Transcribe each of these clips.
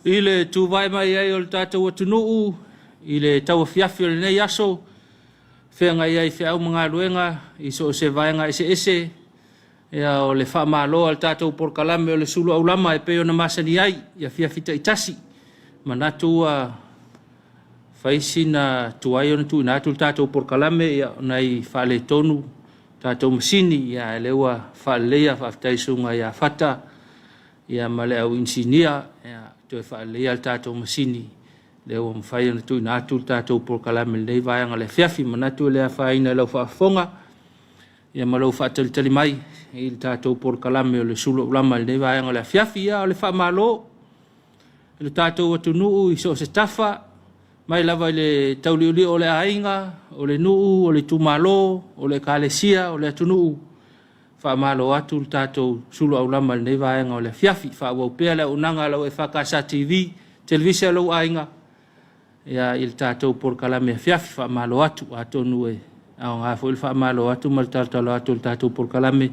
I le tuvae mai ai o le tatou atunuu i le tauafiafi o lenei aso, feagai ai feau ma galuega i so o se vaega eseese, ia o le faamalo a le tatou polokalame o le sulu aulama e pei ona masani ai i afiafi taitasi. Manatu ua fai sina tuai ona tuuina atu le tatou polokalame, ia o nai faaletonu tatou masini, ia ae lea ua faaleleia. Faafetai i susuga ia Fata ia ma le au inisinia, ia toe faaleleia le tatou masini lea ua mafai ona tuuina atu le tatou polokalame i lenei vaega o le afiafi. Manatu e le afaina i lau faafofoga ia ma lou faatalitali mai i le tatou polokalame o le sulu aulama i lenei vaega o le afiafi. Ia o le faamalo i le tatou atunuu i so o se tafa, mai lava i le tauliulio o le aiga, o le nuu, o le itumalo, o le ekalesia, o le atunuu, faamalo atu le tatou sulu aulama i lenei vaega o le afiafi. Faaauau pea le auaunaga a lau EFKS TV, televise a lou aiga, ia, i le tatou polokalame afiafi. Faamalo atu, atonu e aoga foi le faamalo atu ma le talotalo atu o le tatou polokalame,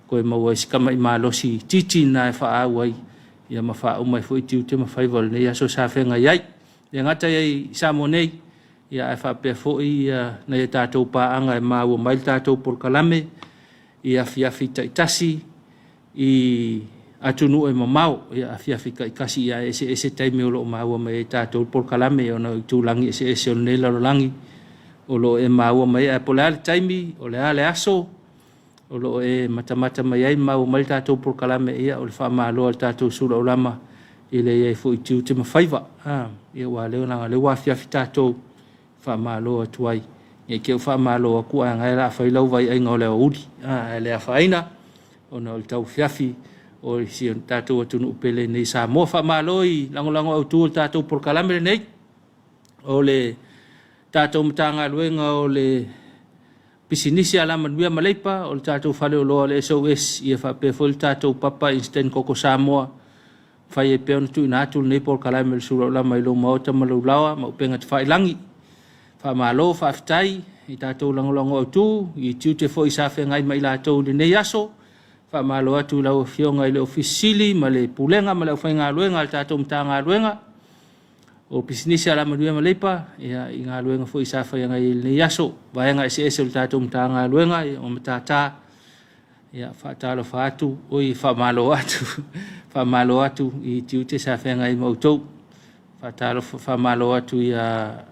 toe maua ai si tamai malosi itiiti lena e faaau ai ia ma faauma ai foi tiute ma faiva o lenei aso sa feagai ai. E le gata i Samoa nei, ia ae faapea foi nai a tatou paaga e maua mai le tatou polokalame i afiafi taitasi i atunuu e mamao, ia afiafi taitasi ia eseese taimi o lo o maua mai ai tatou polokalame ona o itulagi eseese o lenei lalolagi o lo o e maua mai ai. Ae po o le a le taimi, o le a le aso o lo o e matamata mai ai ma maua mai le tatou polokalame, ia o le faamalo a le tatou sulu aulama i le i ai foi i tiute ma faiva. Ia aua o lea leaga o lea ua afiafi tatou, faamalo atu ai. Ne i te i ua faamalo atu ae o la e o le a fai lau vaaiaiga o le aoauli, ae le afaina ona o le tauafiafi o si o tatou atunuu pele nei Samoa. Faamalo i lagolago autu o le tatou polokalame lenei, o le tatou Matagaluega o le Pisinisi Alamanuia ma Leipa, o le tatou faleoloa o le SOS, ia faapea foi le tatou Papa Instant Koko Samoa, fai ai pea ona tuuina atu lenei polokalame o le sulu aulama i lou maota ma lou laoa ma upega tafailagi. Faamalo, faafetai i tatou lagolago autu, i tiute foi sa feagai ma i latou i lenei aso. Faamalo atu i lau Afioga i le Ofisa Sili ma le Pulega ma le aufaigaluega a le tatou Matagaluega o Pisinisi Alamanuia ma Leipa, ia, i galuega foi sa feagai ai i lenei aso, vaega eseese o le tatou Matagaluega, ia, o matata, ia, faatalofa atu, oi, faamalo atu, faamalo atu i tiute sa feagai ma outou. Faatalofa, faamalo atu ia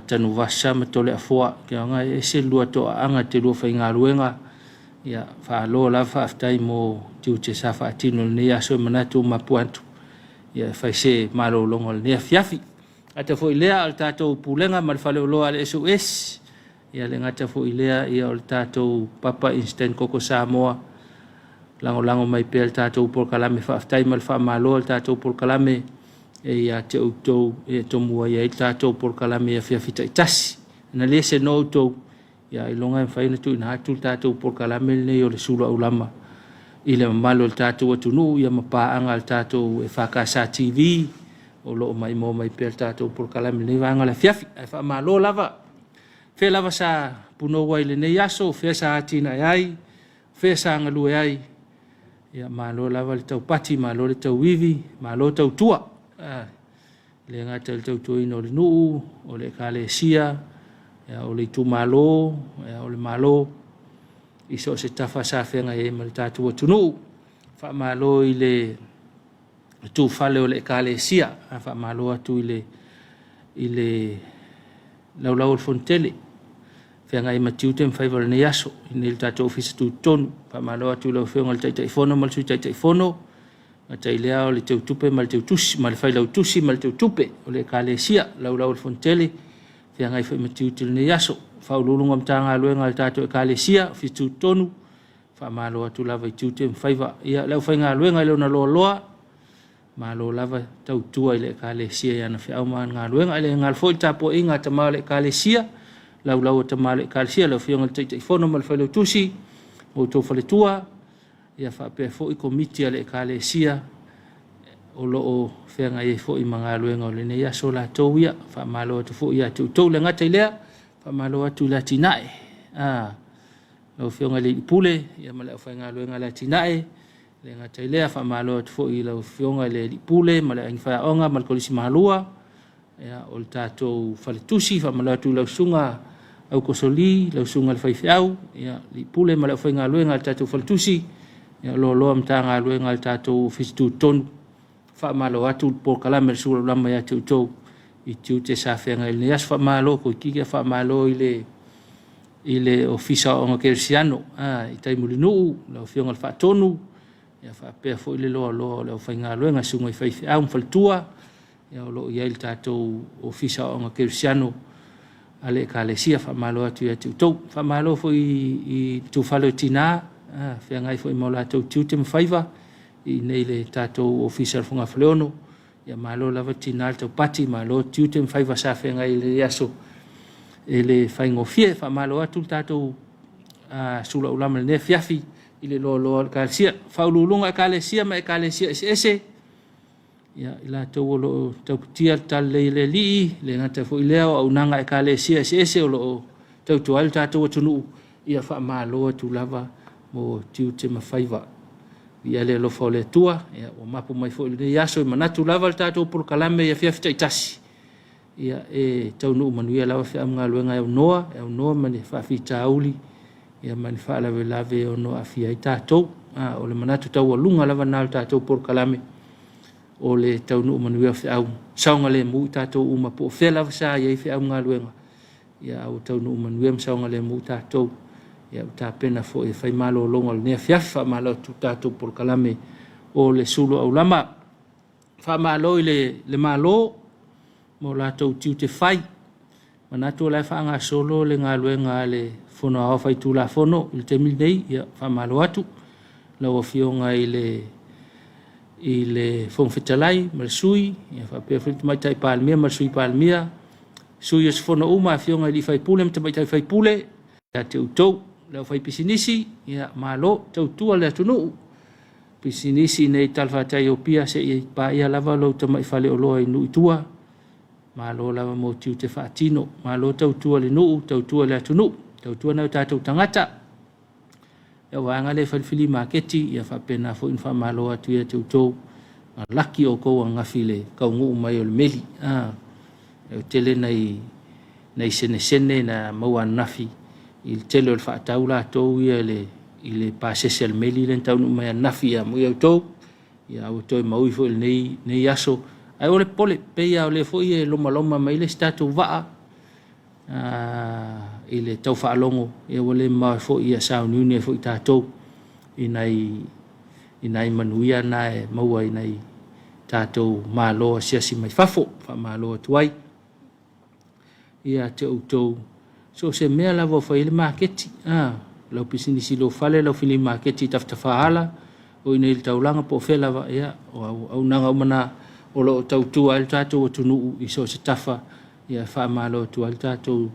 Tanuvasa ma Toleafoa, kia e ese le lua toaaga te lua faigaluega, ia, faalo lava faafetai mo tiute sa faatino i lenei aso e manatu ua mapu atu, ia, e fai se malologa o lenei afiafi. Gata foi lea o le tatou Pulega ma le Faleoloa a le SOS, ia le gata foi lea ia o le tatou Papa Instant Koko Samoa, lagolago mai pea le tatou polokalame. Faafetai ma le faamalo a le tatou polokalame e ia te outou e tomua ai le tatou polokalame i afiafi taitasi. Na le se no outou, ia ailoga e mafai ona tuuina atu le tatou polokalame lenei o le sulu aulama i le mamalu o le tatou atunuu ia ma paaga a le tatou EFKS TV o lo o maimoa mai pea le tatou polokalame i lenei vaega o le afiafi. Ae faamalo lava, fea lava sa punou ai i lenei aso, fea sa atinae ai, fea sa galue ai, ia malo lava le taupati, malo le tauivi, malo tautua. E le gata i le tautuaina o le nuu, o le ekalesia, ia, o le itumalo, ia, o le Malo, i so o se tafa sa feagai ai ma le tatou atunuu. Faamalo i le tufale o le ekalesia, faamalo atu i le laulau o le Fonotele, feagai ma tiute ma faiva o lenei aso, i le tatou ofisa tutotonu. Faamalo atu i lau Afioga i le Taitaifono ma le Sui Taitaifono, gata i lea o le teutupe ma le teutusi, ma le failautusi ma le teutupe o le ekalesia, laulau o le Fonotele, feagai foi ma tiute o lenei aso. Faauluuluga o Matagaluega a le tatou ekalesia, ofisa tutotonu, faamalo atu lava i tiute ma faiva. Ia, le aufaigaluega i lona loaloa, malo lava tautua i le ekalesia i ana feau ma ana galuega. E le galo foi le tapuaiga a tama o le ekalesia, laulau a tama o le ekalesia, lau Afioga i le Taitaifono ma le Failautusi, ma outou faletua, ia faapea foi komiti a le ekalesia o lo o feagai ai foi ma galuega o lenei aso latou ia. Faamalo atu foi ia te outou. Le gata i lea, faamalo atu i le atinae. Lau Afioga i le Pule ia ma le aufaigaluega a le atinae. Le gata i lea, faamalo atu foi i lau Afioga i le Alii Pule ma le Aiga Faiaoga ma le Kolisi Malua, ia, o le tatou faletusi, faamalo atu i lau Susuga Aukosoli, lau Susuga i le Faifeau, ia, Alii Pule ma le aufaigaluega a le tatou faletusi, ia, loaloa Matagaluega a le tatou Ofisa Tutotonu. Faamalo atu le polokalame a le Sulaulama ia te outou i tiute sa feagai i lenei aso. Faamalo Koikika, faamalo i le i le Ofisa o Aoga Kerisiano i Taimulinuu, lau Afioga i le Faatonu, ia faapea foi le loaloa o le aufaigaluega, susuga i faifeau ma faletua, ia o lo o i ai le tatou Ofisa o Aoga Kerisiano a le Ekalesia. Faamalo atu ia te outou. Faamalo foi i tufale o tina, feagai foi ma o latou tiute ma faiva i inei i le tatou Ofisa o le Fogafaleono. Ia malo lava tina le taupati, malo tiute ma faiva sa feagai i lenei aso e le faigofie. Faamalo atu le tatou sulaulama i lenei afiafi i le loaloa o le Ekalesia. Faauluuluga Ekalesia ma Ekalesia eseese, ia, i latou o lo o tauputia le talalelei a le Alii, le gata foi lea o auaunaga Ekalesia eseese o lo o tautua ai le tatou atunuu, ia faamalo atu lava mo tiute ma faiva. Viia le alofa o le Atua, ia, ua mapu mai foi lenei aso e manatu lava le tatou polokalame i afiafi taitasi, ia, e taunuu manuia lava feau ma galuega e aunoa, e aunoa ma ni faafitauli, ia, ma ni faalavelave e ono aafia ai tatou. O le manatu taualuga lava lena o le tatou polokalame, o le taunuu manuia o feau saogalemu i tatou uma, po o fea lava sa i ai feau ma galuega, ia, a ua taunuu manuia ma saogalemu tatou, ia, ua tapena foi e fai malologa o lenei afiafi. Faamalo atu i le tatou polokalame o le sulu aulama. Faamalo i le Malo mo latou tiute fai. Manatu o la e faagasolo le galuega a le Fono Aoao Faitulafono i le taimi lenei, ia faamalo atu lau Afioga i le Fofoga Fetalai ma le Sui, ia faapea foi le Tamaitai Palemia ma le Sui Palemia, sui usufono uma, afioga i sui usufono ma tamaitai sui usufono, ia te outou le aufaipisinisi, ia malo tautua le atunuu. Pisinisi nei talafatai o Apia seia paia lava lou tamai faleoloa i nuu i tua, malo lava mo tiute faatino, malo tautua le nuu, tautua le atunuu, tautua nai o tatou tagata. Le vaega lea e fai le flea maketi, ia faapena foi ona faamalo atu ia te outou, laki outou ananafi i le taunuu mai o le meli. E tele nai senesene na maua ananafi i le tele o le faatau latou ia i le pasese a le meli lea na taunuu mai ananafi. Ia amuia outou, ia ua toe maui foi i lenei aso. Ae aua le popole, pei lava o lea foi e lomaloma mai le isi tatou vaa i le tau faalogo, ia ua le mamao foi ia sauniuni ai foi tatou i nai manuia na e maua i nai tatou malo asiasi mai fafo. Faamalo atu ai ia te outou so o se mea lava o fai ai le maketi, lau pisinisi i lou fale, lau flea maketi i Tafatafaala, o i nei i le taulaga po o fea lava, ia, o auaunaga uma na o lo o tautua ai le tatou atunuu i so o se tafa, ia faamalo atu ai le tatou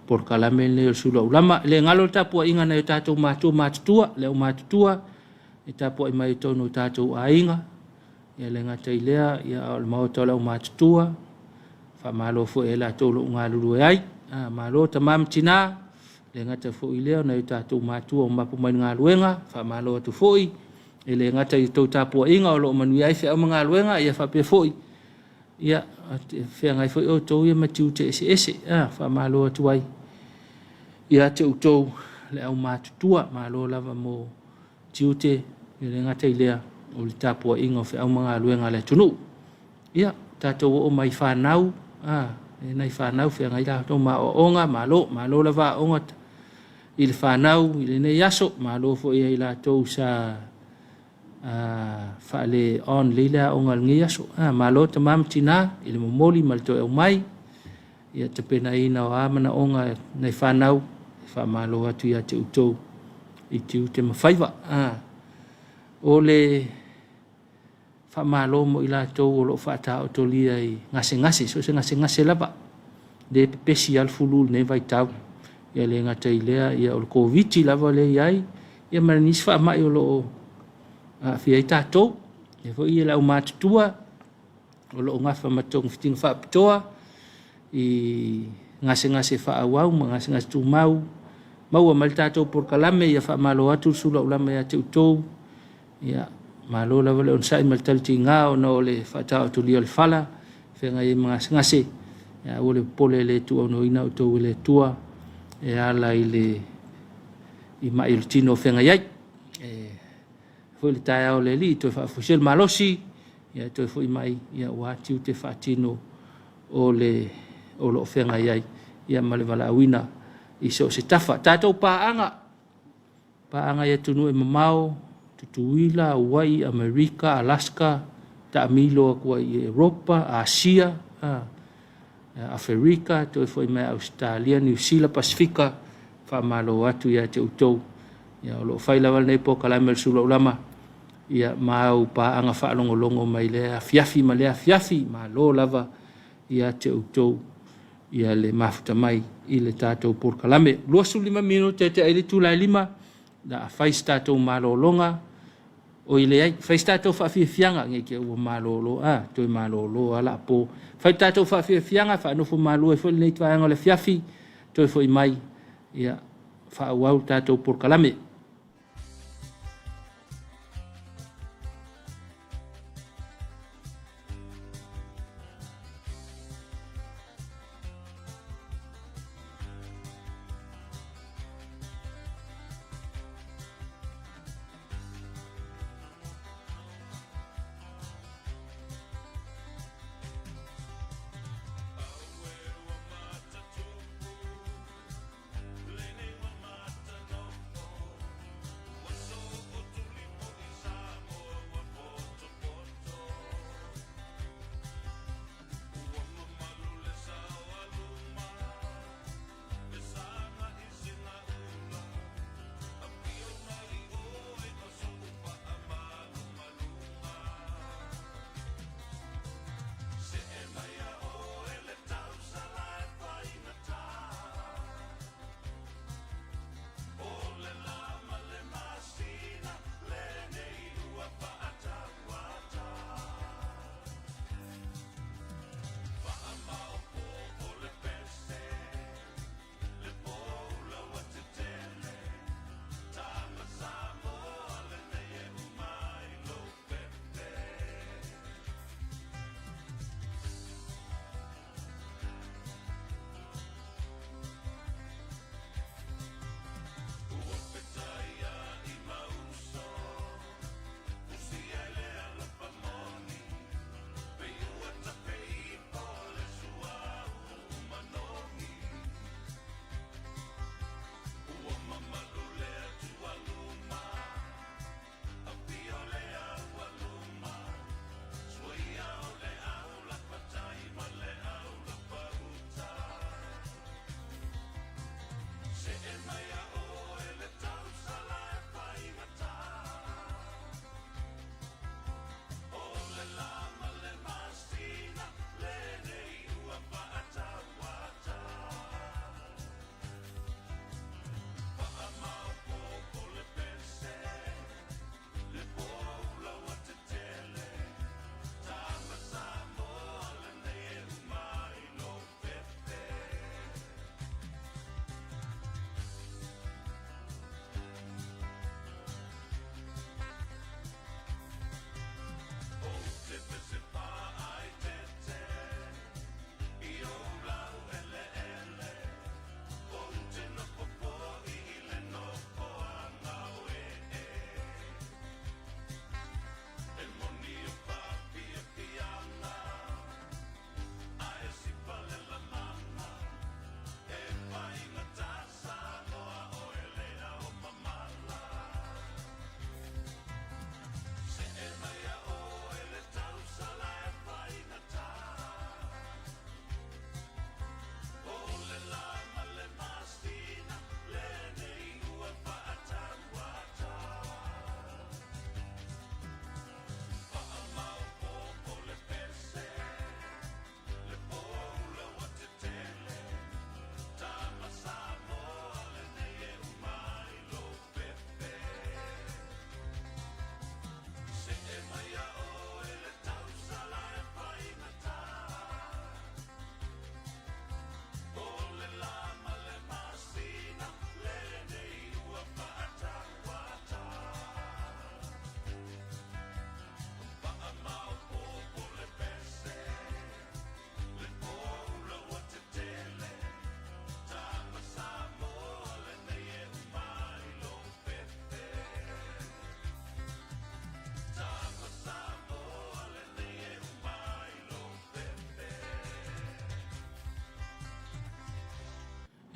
polokalame lenei o le Sulu Aulama. E le galo le tapuaiga a nai o tatou matua matutua, le aumatutua e tapuai mai i totonu o tatou aiga, ia le gata i lea, ia, a o le maota o le aumatutua, faamalo foi e latou o lo o galulue ai. Malo tama ma tina, le gata foi i lea o nai o tatou matua o mapu mai le galuega, faamalo atu foi, e le gata i tou tapuaiga o lo o manuia ai feau ma galuega, ia faapea foi, ia, feagai foi outou ia ma tiute eseese, faamalo atu ai ia te outou le aumatutua, malo lava mo tiute, e le gata i lea o le tapuaiga o feau ma galuega a le atunuu. Ia, tatou oo mai fanau, e nai fanau feagai latou ma aoaoga, malo, malo lava aoga i le fanau i lenei aso, malo foi ia i latou sa faale on lelei le aoga i lenei aso. Malo tama ma tina i le momoli ma le toe aumai, ia tapenaina o a manaoga nai fanau, faamalo atu ia te outou i tiute ma faiva. O le faamalo mo i latou o lo o faataotolia i gasegase, so o se gasegase lava, le pepesi lava le fulu i lenei vaitau. Ia le gata i lea, ia o le Koviti lava lea e i ai, ia ma nisi faamai o lo o aafia ai tatou. Ia foi le aumatutua o lo o gafa ma togafitiga faapitoa i gasegase faaauau ma gasegase tumau, maua mai le tatou polokalame, ia faamalo atu le sulaulama ia te outou. Ia Malo lava le onosai ma le talitiga ona o le faataotolia o le fala, feagai ai ma gasegase. Ia, aua le popole, e le tuuaunoaina outou e le Atua e ala i le i mai o le tino o feagai ai. E foi le taeao o le Alii toe faafoisia le malosi, ia toe foi mai ia ua tiute faatino o le o lo o feagai ai ia ma le valaauina i so o se tafa. Tatou paaga, paaga i atunuu e mamao, Tutuila, Hawaii, Amerika, Alaska, taamilo atu ai i Europa, Asia, Aferika, toe foi mai Ausetalia, Niu Sila, Pasifika, faamalo atu ia te outou. Ia, o lo o fai lava lenei polokalame o le Sula Ulama, ia ma au paaga faalogologo mai lea afiafi ma lea afiafi. Malo lava ia te outou ia le mafuta mai i le tatou polokalame. 25 minute te ai le itula e 5, la a fai se tatou malologa, oi leai, fai se tatou faafiafiaga, nei te ua malolo, a, toe malolo a la po. Fai le tatou faafiafiaga, faanofo malu ai foi lenei vaega o le afiafi, toe foi mai, ia, faaauau le tatou polokalame.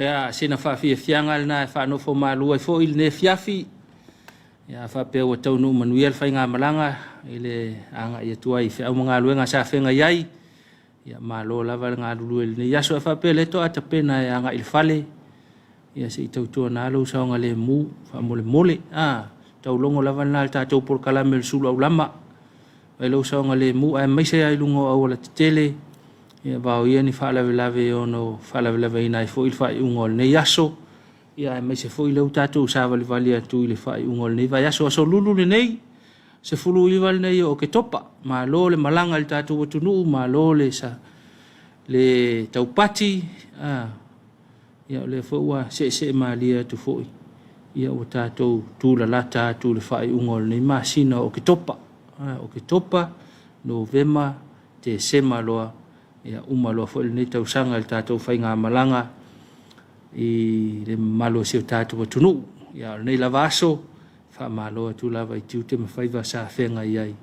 Ia, sina faafiafiaga lena e faanofo malu ai foi lenei afiafi. Ia, a faapea ua taunuu manuia le faigamalaga i le agai atu ai i feau ma galuega sa feagai ai, ia malo lava le galulue i lenei aso. Ae faapea o lea toa tapena e agai i le fale, ia se i tautuana lou saogalemu faamolemole. A, taulogo lava lena i le tatou polokalame o le sulu aulama. Fai lou saogalemu aemaise lava i luga o aualatetele, ia vaoia ni faalavelave e ono faalavelaveina ai foi le faaiuga o lenei aso, ia aemaise foi lea ua tatou savalivali atu i le faaiuga o lenei vaiaso. Aso Lulu lenei, 19 lenei o Oketopa. Malo le malaga i le tatou atunuu, malo le, sa, le taupati, a, ia o lea foi ua seesee malie atu foi, ia ua tatou tulalata atu i le faaiuga o lenei masina o Oketopa. A, Oketopa, Novema, Tesema loa, ia uma loa foi lenei tausaga i le tatou faigamalaga i le mamalu o si o tatou atunuu. Ia, o lenei lava aso, faamalo atu lava i tiute ma faiva sa feagai ai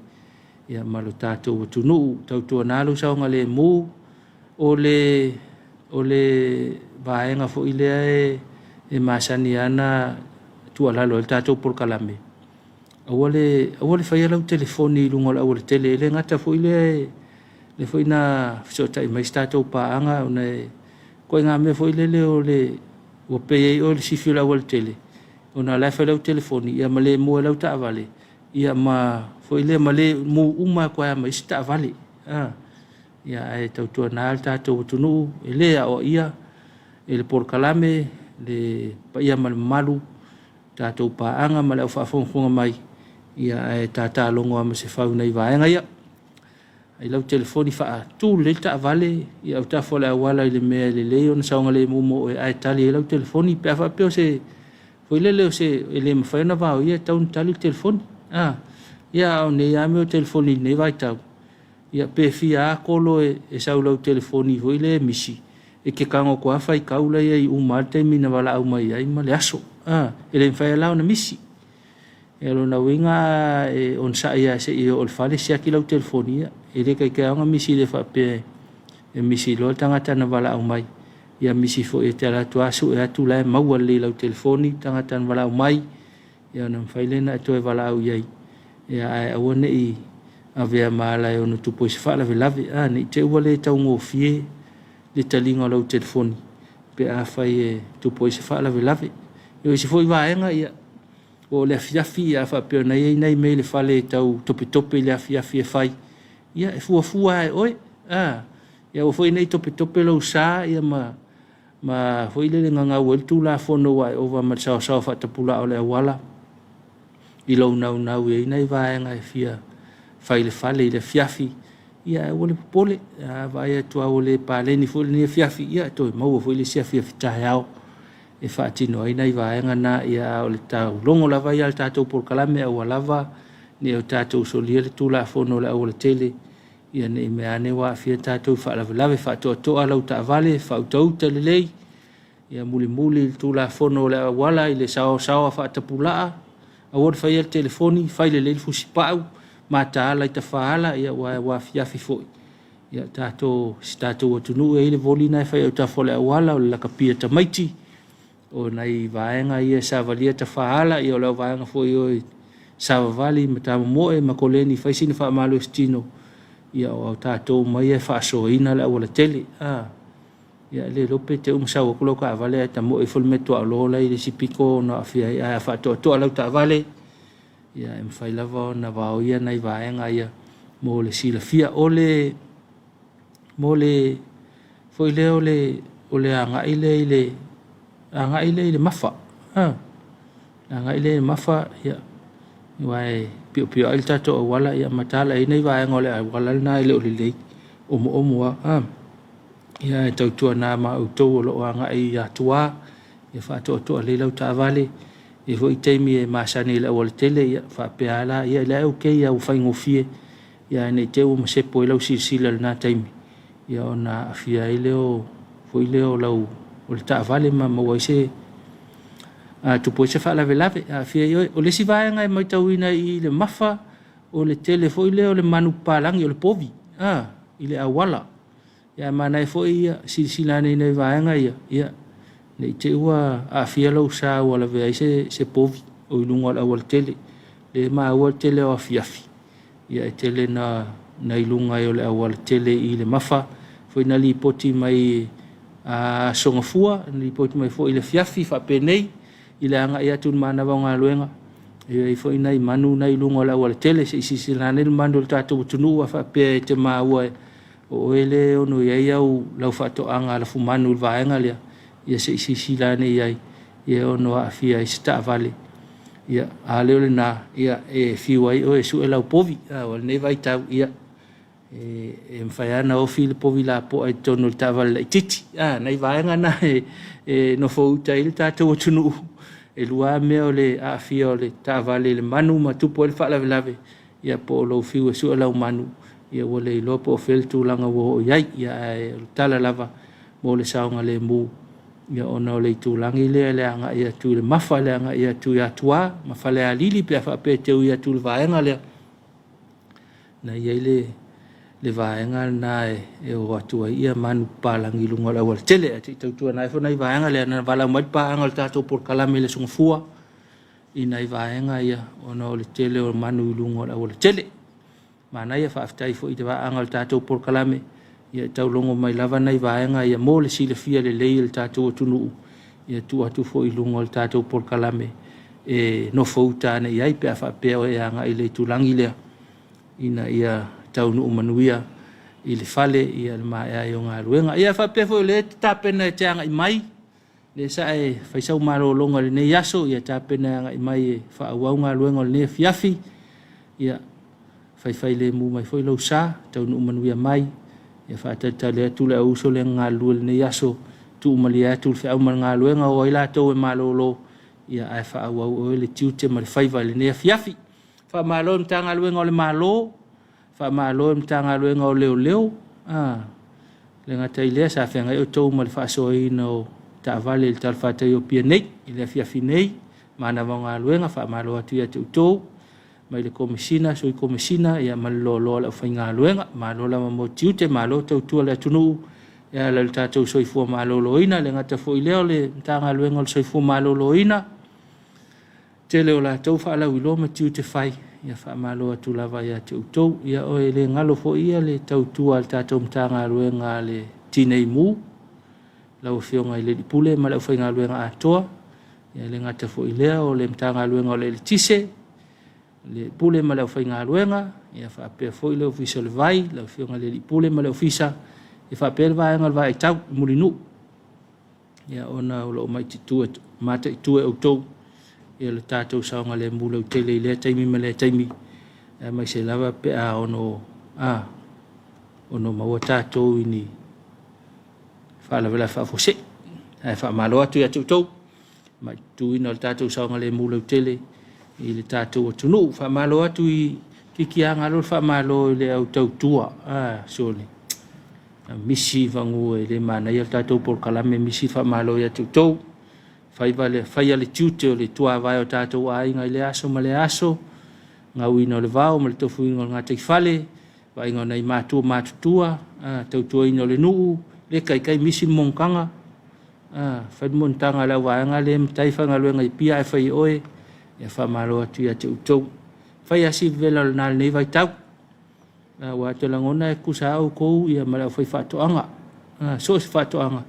ia ma lo tatou atunuu. Tautuana lou saogalemu, o le, o le vaega foi lea e, e masani ana tuualalo ai le tatou polokalame, aua le, aua le faia lau telefoni i luga o le aualatele. E le gata foi lea, lea foi na fesootai mai se tatou paaga ona e ituaiga mea foi lele o le ua pei ai oe le sifi o le aualatele ona o la e fai lau telefoni ia ma le mua ai lau taavale ia ma foi lea ma le mu uma atu ai ma isi taavale. A, ia ae tautuana le tatou atunuu e le aoaia e le polokalame le paia ma le mamalu tatou paaga ma le au faafogafoga mai, ia ae tatalogo lava ma se fau i nai vaega ia. Ai lau telefoni faatu lelei le taavale i autafa o le auala i le mea e lelei ona saogalemu mo oe ae tali ai lau telefoni pe a faapea o se foi lele o se e le mafai ona vaoia e tatau ona tali le telefoni. A, ia a o nei lava mea o telefoni i lenei vaitau, ia pe fia lava kolo e sau i lau telefoni foi lea e misi, e te tago atu lava faitau la i ai uma lava le taimi na valaau mai ai ma le aso. A, e le mafai lava la ona misi. Ia o lona uiga a e onosai lava se i oo i le fale siaki lau telefoni, ia e le taitai lava ona misi le faapea e misi loa le tagata na valaau mai. Ia misi foi e te alu atu lava sue atu la e maua lelei i lau telefoni le tagata na valaau mai, ia ona mafai lea ona e toe valaau i ai, ia ae aua ne i avea ma ala e ono tupu ai se faalavelave. A, ne i te i ua le taugofie le taliga o lau telefoni pe afai e tupu ai se faalavelave. O isi foi vaega, ia, o le afiafi a faapea o i ai nai mea i le fale e tau topetope i le afiafi e fai, ia e fuafua lava e oe. A, ia aua foi ne i topetope lou sa ia ma ma foi lele gagau ai le Tulafono ua e ova ma le saosaoa faatapulaa o le auala i lou naunau e i ai nai vaega e fia fai i le fale i le afiafi, ia ae aua le popole. A vaai atu lava ua le paleni foi lenei afiafi, ia e toe maua foi le isi afiafi taeao e faatino ai nai vaega na. Ia a o le taulogo lava ia a le tatou polokalame, aua lava ne i o tatou solia le Tulafono o le aualatele, ia ne i meaane ua aafia tatou i faalavelave. Faatoatoa lau taavale, faautauta lelei, ia mulimuli le Tulafono o le auala i le saosaoa faatapulaa, aua le faia le telefoni, fai lelei le fusipau, mataala i tafaala, ia aua ua afiafi foi. Ia tatou, si tatou atunuu e i ai le voli lena e fai i autafa o le auala, o le lakapi a tamaiti, o nai vaega ia e savalia tafaala, ia o le vaega foi o e savavali ma tamomoe ma koleni fai sina faamalositino, ia o tatou uma ia e faasoaina le aualatele. A, ia e le iloa pe te i ua sau atu lau taavale ae tamoe ifo le meaituaolo la e i le isi pito ona aafia ai. Ae a faatoatoa lau taavale, ia e mafai lava ona vaoia nai vaega ia mo le silafia. O le, mo le, foi lea o le, o le agai lea i le, agai lea i le mafa. A, agai lea i le mafa, ia, aua e piopioai le tatou auala, ia mataala e i ai nai vaega o le auala lena e le o lelei, omoomo lava. A, ia ae tautuana ma outou o lo o agai i Atua, ia faatoatoa lelei lau taavale. E i ai foi taimi e masani ai i le aualatele, ia faapea lava la, ia o la e okay lava ua faigofie, ia ae ne i te i ua masepo ai lau silasila i lena taimi, ia ona aafia ai lea o, foi lea o lau, o le taavale ma maua ai se, tupu ai se faalavelave, aafia ai oe. O le isi vaega e matauina i le mafa, o le tele foi lea o le manupapalagi, o le povi, a, i le auala. Ia ae manaia foi ia silasila ane i nai vaega ia, ia, Ne i te i ua aafia lou sa ua lavea ai se povi o i luga o le aualatele. Lea e maua le tele o afiafi, ia e tele na i luga ai o le aualatele i le Mafa foi na lipoti mai Aso Gafua, na lipoti mai foi i le afiafi faapenei i le agai atu i le manava o galuega, e i ai foi nai manu na i luga o le aualatele. Se i silasila ane le mamalu o le tatou atunuu a faapea e te maua o oe lea e ono i ai au lau faatoaga lafumanu i le vaega lea, ia se i silasila ane i ai, ia ono aafia ai se taavale. Ia, a le o lena, ia e fiu ai oe e sue lau povi. A o lenei vaitau, ia e mafai lava ona ofi le povi lapoa i totonu o le taavale laitiiti. A, nai vaega na e nofouta ai le tatou atunuu. E lua lava mea o le aafia o le taavale i le manu ma tupu ai le faalavelave, ia po o lou fiu e sue lau manu, ia ua le iloa po o fea le tulaga ua oo i ai. Ia ae o le tala lava mo le saogalemu, ia ona o le itulagi lea i le agai atu i le Mafa, le agai atu i Atua ma Falealili pe a faapea e te ui atu i le vaega lea, na i ai le vaega lena e o atu ai ia manupapalagi i luga o le aualatele. Ae se i tautuana ifo nai vaega lea na valaau mai le paaga o le tatou polokalame i le Aso Gafua i nai vaega ia ona o le tele o manu i luga o le aualatele. Manaia, faafetai foi i le paaga o le tatou polokalame, ia e taulogo mai lava nai vaega ia mo le silafia lelei e le tatou atunuu, ia tuu atu foi i luga o le tatou polokalame e nofouta ane i ai pe a faapea o e agai i le itulagi lea ina ia taunuu manuia i le fale ia le maea ai o galuega. Ia faapea foi o lea e te tapena e te agai mai, lea sa e fai sau malologa i lenei aso, ia tapena e agai mai e faaauau galuega o lenei afiafi. Ia faifailemu mai foi lou sa, taunuu manuia mai, ia faatalitali atu le auuso lea na galulue i lenei aso, tuumalie atu le feau ma le galuega, o ai latou e malolo, ia ae faaauau oe le tiute ma le faiva i lenei afiafi. Faamalo i le Matagaluega o le Malo, faamalo i le Matagaluega o Leoleo, le gata i lea sa feagai outou ma le faasoaina o taavale i le talafatai o Apia nei i le afiafi nei, manava o galuega, faamalo atu ia te outou mai le Komesina, Sui Komesina ia ma le loaloa o le aufaigaluega. Malo lava mo tiute, malo tautua le atunuu e ala i le tatou soifua maloloina. E le gata foi i lea o le Matagaluega o le Soifua Maloloina, tele o latou faalauiloa ma tiute fai, ia faamalo atu lava ia te outou. Ia e le galo foi ia le tautua a le tatou Matagaluega a le Tinei Mu, lau Afioga i le Alii Pule ma le aufaigaluega atoa. Ia e le gata foi i lea o le Matagaluega o le Eletise, le Pule ma le aufaigaluega, ia faapea foi le Ofisa o le Vai, lau Afioga i le Alii Pule ma le Ofisa, ia faapea le vaega o le Vaai Tau i Mulinuu, ia ona o lo o mataitu e outou ia le tatou saogalemu lautele i lea taimi ma lea taimi, aemaise lava pe a ono maua tatou i ni faalavelave faafuasei. Ae faamalo atu ia te outou mataituina o le tatou saogalemu lautele i le tatou atunuu. Faamalo atu i Kikiaga le faamalo i le au tautua. Sole, misi vanu e le manaia le tatou polokalame, misi faamalo ia te outou. Faia le tiute o le tuavae o tatou aiga i lea aso ma lea aso, gauina o le vao ma le tofuina o le gataifale, vaaiga o nai matua matutua, tautuaina o le nuu, le taitai misi le monotaga, fai le monotaga a le auvaega lea e matai faigaluega i Apia ae fai e oe, ia faamalo atu ia te outou. Fai lava si vevela o lena i lenei vaitau, aua ou te lagona e tutusa lava outou ma le aufaifaatoaga, so o se faatoaga,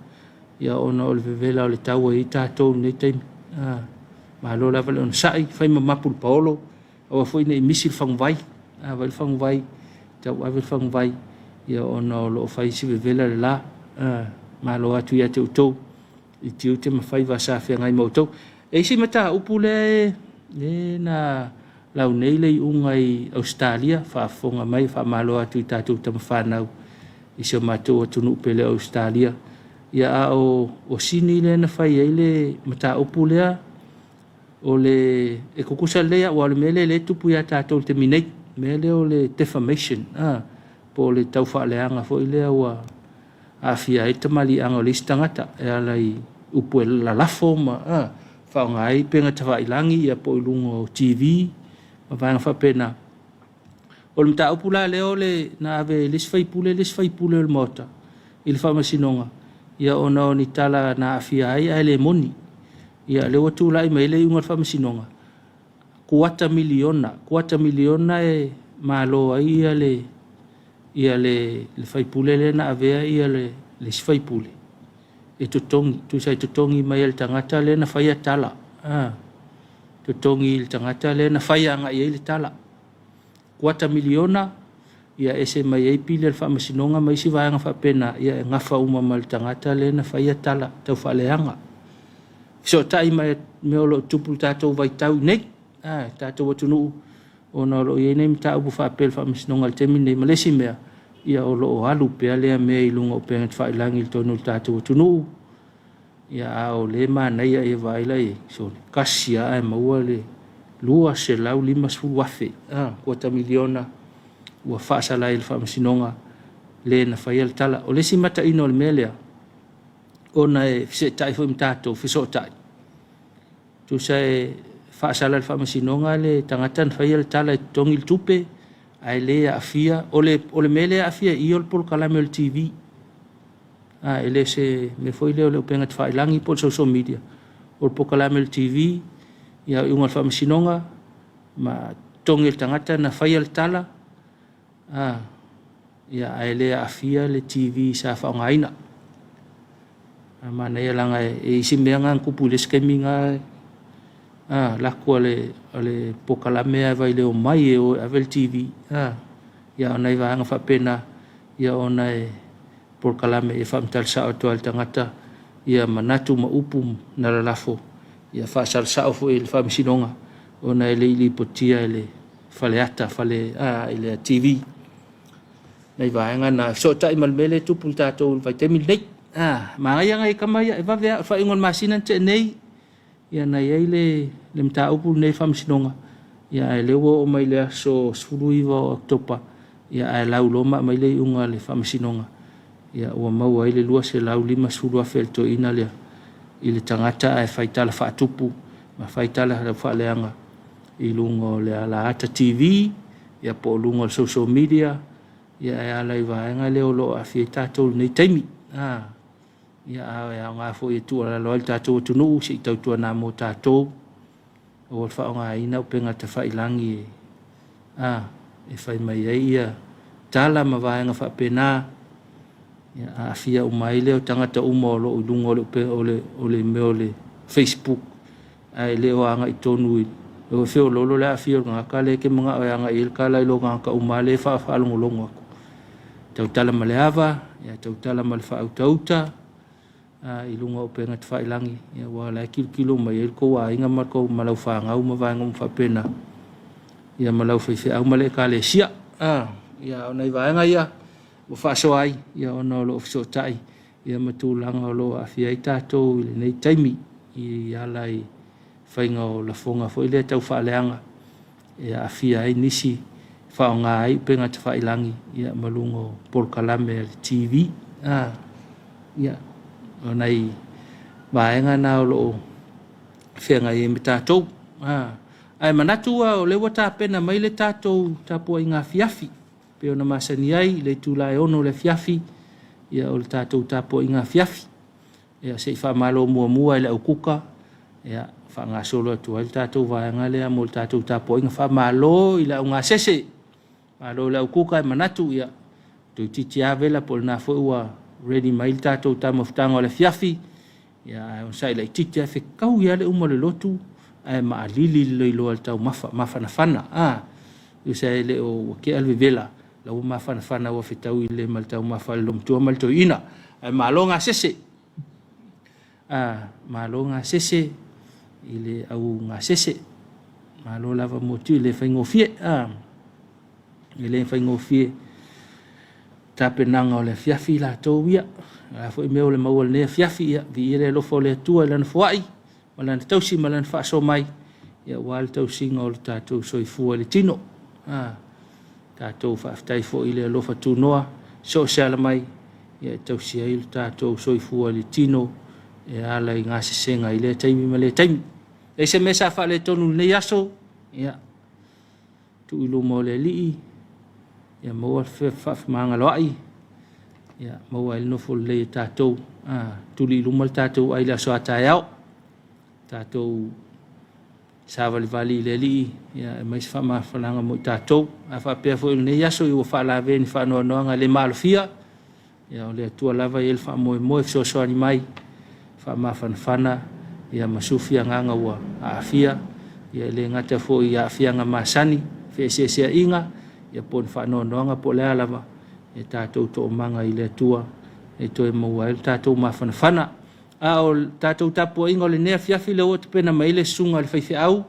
ia ona o le vevela o le tau ua i ai tatou i lenei taimi. Malo lava le onosai, fai ma mapu i le paolo, aua foi ne i misi le faguvai, a vaai le faguvai, tauave le faguvai, ia ona o lo o fai si vevela le la. Malo atu ia te outou i tiute ma faiva sa feagai ma outou. E i ai si mataupu lea e na lau nei le iuga i Ausetalia, faafofoga mai, faamalo atu i tatou tamafanau i si o matou atunuu pele o Ausetalia. Ia a o Sini lea na fai ai le mataupu lea, o le e tutusa lelei aua o le mea lea lea e tupu ia tatou i le taimi nei, mea lea o le defamation, po o le taufaaleaga foi lea ua aafia ai le tamaliiaga o le isi tagata e ala i upu e lalafo ma faaaoga ai upega tafailagi ia po o i luga o TV ma vaega faapena. O le mataupu la lea o le na ave e le isi faipule le isi faipule o le Maota i le Faamasinoga. ia ona o ni tala na aafia ai ae le moni. Ia lea ua tulai mai ai le iuga a le Faamasinoga, kuata miliona, kuata miliona e malo ai ia le ia le le faipule lea na avea ia le le isi faipule e totogi, tusa e totogi mai e le tagata lea na faia tala, a, totogi i le tagata lea na fai agai i ai le tala. Kuata miliona, ia ese mai ai pili a le faamasinoga ma isi vaega faapena, ia e gafa uma ma le tagata lea na faia tala taufaaleaga. Fesootai ma mea o lo o tupu i le tatou vaitau nei, a, le tatou atunuu, ona o lo o i ai nei mataupu faapea i le faamasinoga i le taimi lenei. Ma le isi mea, ia o lo o alu pea lea mea i luga o upega tafailagi i totonu o le tatou atunuu, ia a o lea e manaia, ia vaai la i ai, sole, tasi lava ae maua le $250,000, a, kuata miliona ua faasala ai e le faamasinoga le na faia le tala. O le isi mataino o le mea lea, ona e feseetai foi ma tatou, fesootai, tusa e faasala e le faamasinoga le tagata na faia le tala e totogi le tupe, ae le aafia. O le, o le mea lea e aafia i i o le polokalame o le TV. A, e le o se mea foi lea o le upega tafailagi po o le social media, o le polokalame o le TV, ia iuga o le faamasinoga, ma totogi e le tagata na faia le tala, a, ia, ae le aafia le TV sa faaaogaina. A manaia leaga e isi mea na na tupu i le isi taimi na, a, lako a le, a le polokalame a vai le omai e o e ave le TV, a, ia o nai vaega faapena, ia ona e polokalame e faamatala sao atu lava i le tagata ia manatu ma upu na lalafo, ia faasala sao foi i le faamasinoga ona e le i lipotia e le faleata fale a i le TV nai vaega na fesootai ma le mea lea e tupu i le tatou vaitaimi lenei. A, manaia nai tama ia e vave lava, o le faaiuga o le masina na tea nei, ia na i ai le, le mataupu lenei i le faamasinoga, ia ae lea ua oo mai le aso 19 o Oketopa, ia ae lauloa ma aumai le iuga a le faamasinoga, ia ua maua ai le $250,000 a le toeaina lea i le tagata ae fai tala faatupu ma fai tala faaleaga i luga o le alaata TV ia po o luga o le social media ia e ala i vaega lea o lo o aafia ai tatou i lenei taimi. A, ia a e aoga foi e tuualalo ai le tatou atunuu se i tautuana mo tatou aua le faaaogaina upega tafailagi e, a, e fai mai ai ia tala ma vaega faapena, ia aafia uma ai lea o tagata uma o lo o i luga o le, o le, o le mea o le Facebook ae le o agai tonu i o feololo le aafia o le tagata lea e te manao e agai i ai le tala i lo tagata uma lea e faalogologo atu. Tautala ma le ava, ia tautala ma le faautauta i luga o upega tafailagi, ia aua o la e tilotilo mai ai le tou aiga ma tou ma lau fanau ma vaega uma faapena, ia ma lau faifeau ma le ekalesia. Ia o nai vaega ia ua faasoa ai, ia ona o lo o fesootai ia ma tulaga o lo o aafia ai tatou i lenei taimi i ala i faiga o lafoga foi lea tau faaleaga e aafia ai nisi faaaoga ai upega tafailagi ia ma luga o polokalame a le TV. A, ia, o nai vaega na o lo o feagai ai ma tatou. A, ae manatu o lea ua tapena mai le tatou tapuaiga afiafi pei ona masani ai i le itula e 6 o le afiafi, ia o le tatou tapuaiga afiafi. Ia se i faamalo muamua e le aukuka, ia faagasolo atu ai le tatou vaega lea mo le tatou tapuaiga. Faamalo i le augasese, malo i le aukuka e manatu ia toeitiiti lava vela po o lena foi ua ready mai le tatou taumafataga o le afiafi. Ia ae onosai laitiiti lava, fetaui lava le uma o le lotu ae maalili le loiloa i le taumafa, mafanafana. A, tusa e le o ua tea le vevela, la ua mafanafana ua fetaui lelei ma le taumafa a le loomatua ma le toeaina. Ae malo gasese. A, malo gasese i le au gasese. Malo lava mo ti le faigofie. A, e le faigofie tapenaga o le afiafi latou ia. O le a foi mea o le maua i lenei afiafi, ia, viia le alofa o le Atua i Lana foai ma Lana tausi ma Lana faasoa mai, ia, aua le tausiga o le tatou soifua i le tino. A, tatou faafetai foi i le alofa tunoa so o se ala mai, ia, e tausi ai le tatou soifua i le tino e ala i gasesega i lea taimi ma lea taimi. E se mea sa faaletonu i lenei aso, ia, tuu i luma o le Alii, ia maua le faafemagaloai. Ia maua ai le nofo lelei e tatou, a, tuli i luma le tatou ai i le aso a taeao. Tatou savalivali i le Alii, ia e aumai se faamafanafanaga mo i tatou. A faapea foi o lenei aso ua faalavea i ni faanoanoaga le maalofia, ia o le Atua lava e i ai le faamoemoe fesoasoani mai, faamafanafana ia ma sufi agaga ua aafia, ia e le gata foi i aafiaga masani, feeseeseaiga, ia po o ni faanoanoaga po o le a lava, ia tatou toomaga i le Atua e toe maua ai le tatou mafanafana. A o le tatou tapuaiga o lenei afiafi lea ua tapena mai ai le susuga i le faifeau,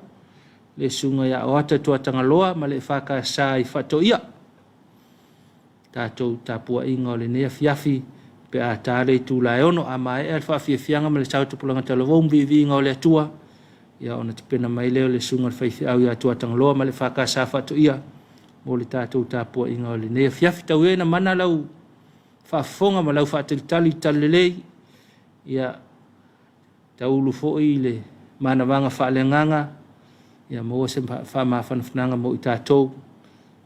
le susuga ia Oata Tuatagaloa ma le EFKS i Faatoia. Tatou tapuaiga o lenei afiafi pe a ta le itula e 6 a maea le faafiafiaga ma le sao tupulaga talavou ma viiviiga o le Atua, ia ona tapena mai lea o le susuga i le faifeau ia Tuatagaloa ma le EFKS Faatoia mo le tatou tapuaiga o lenei afiafi. Tau ia ina mana lau faafofoga ma lau faatalitali i le talalelei, ia taulu foi le manavaga faaleagaga, ia maua se faamafanafanaga mo i tatou,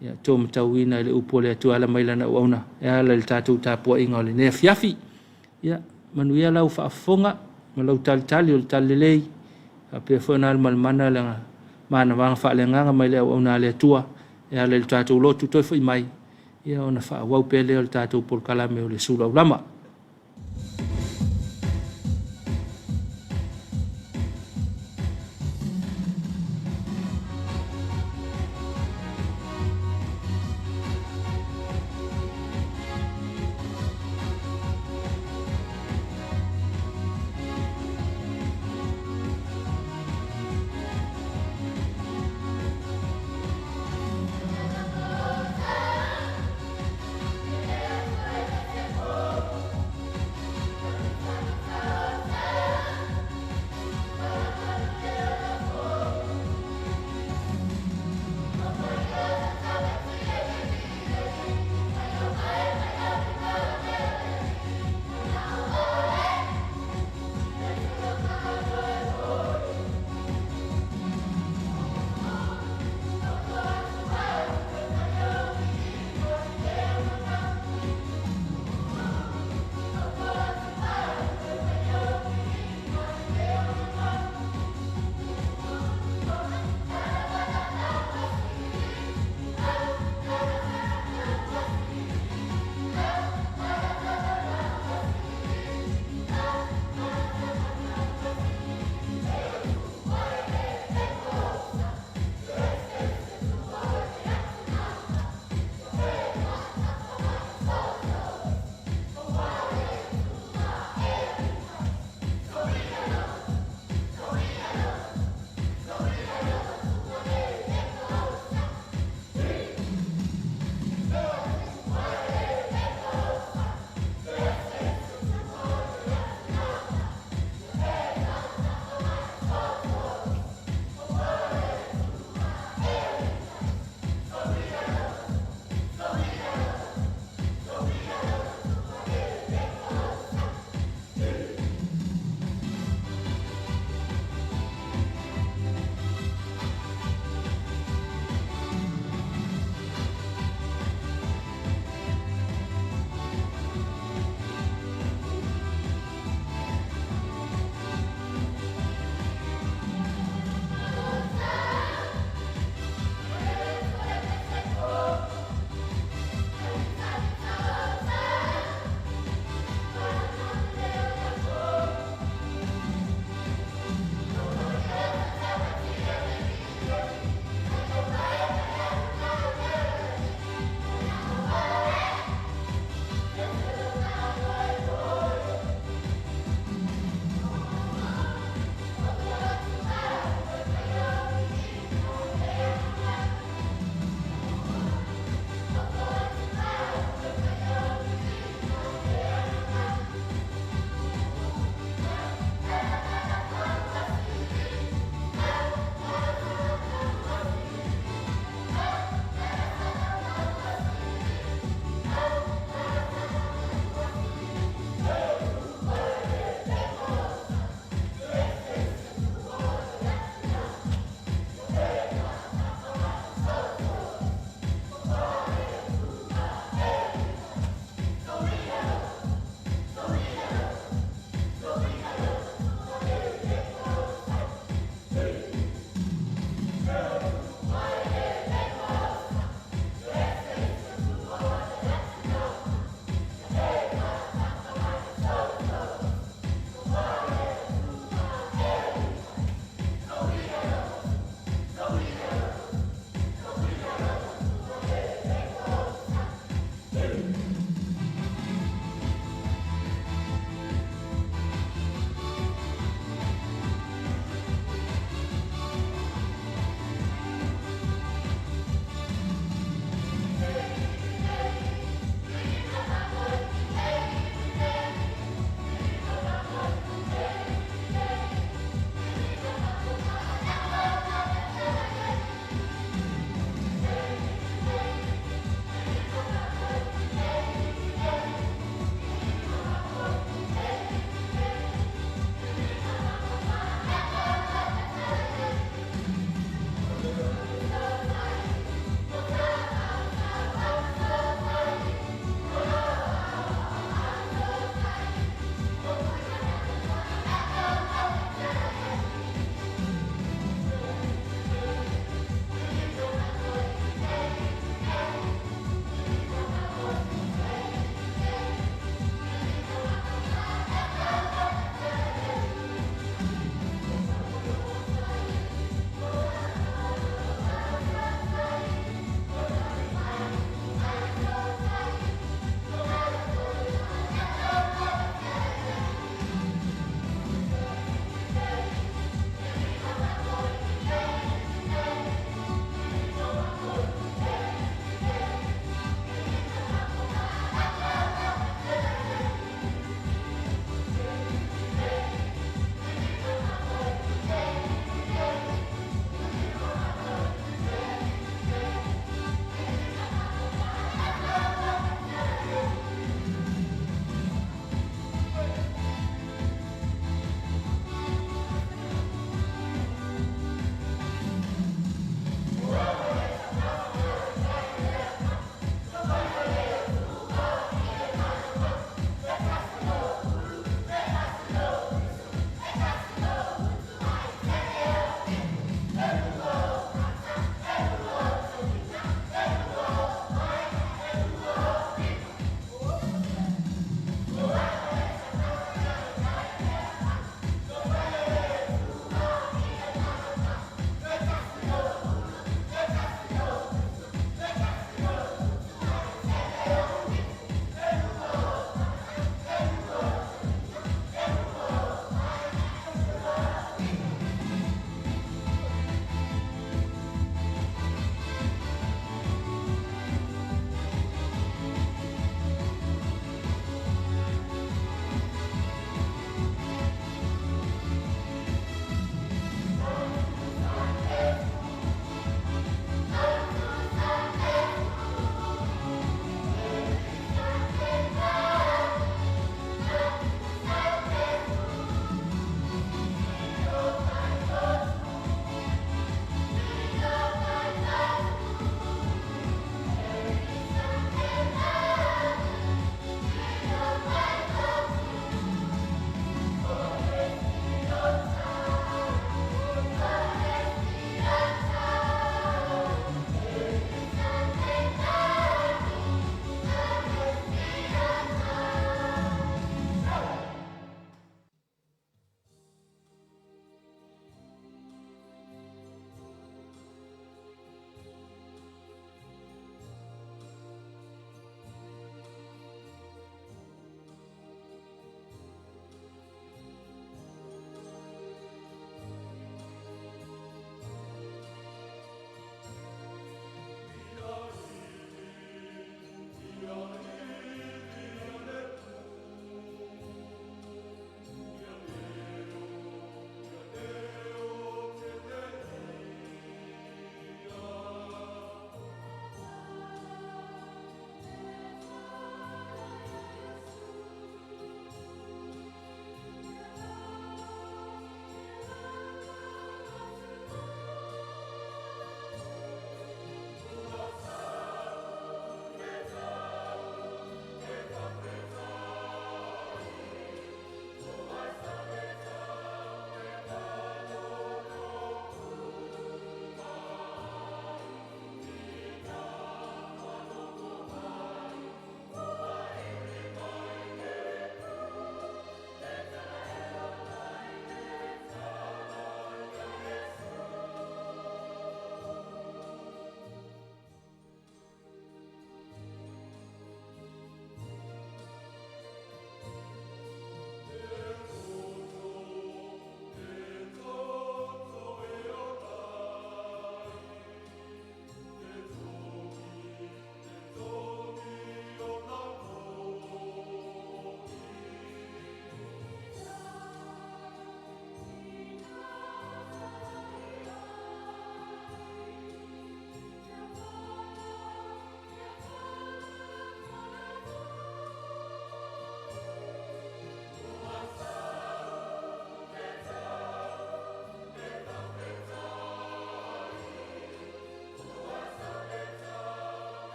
ia tuumatauina i le upu a le Atua e ala mai lana auauna e ala i le tatou tapuaiga o lenei afiafi. Ia manuia lau faafofoga ma lau talitali o le talalelei, faapea foi ona alumalumana le manavaga faaleagaga mai le auauna a le Atua e ala i le tatou lotu toe foi mai, ia ona faaauau pea lea o le tatou polokalame o le sulu aulama.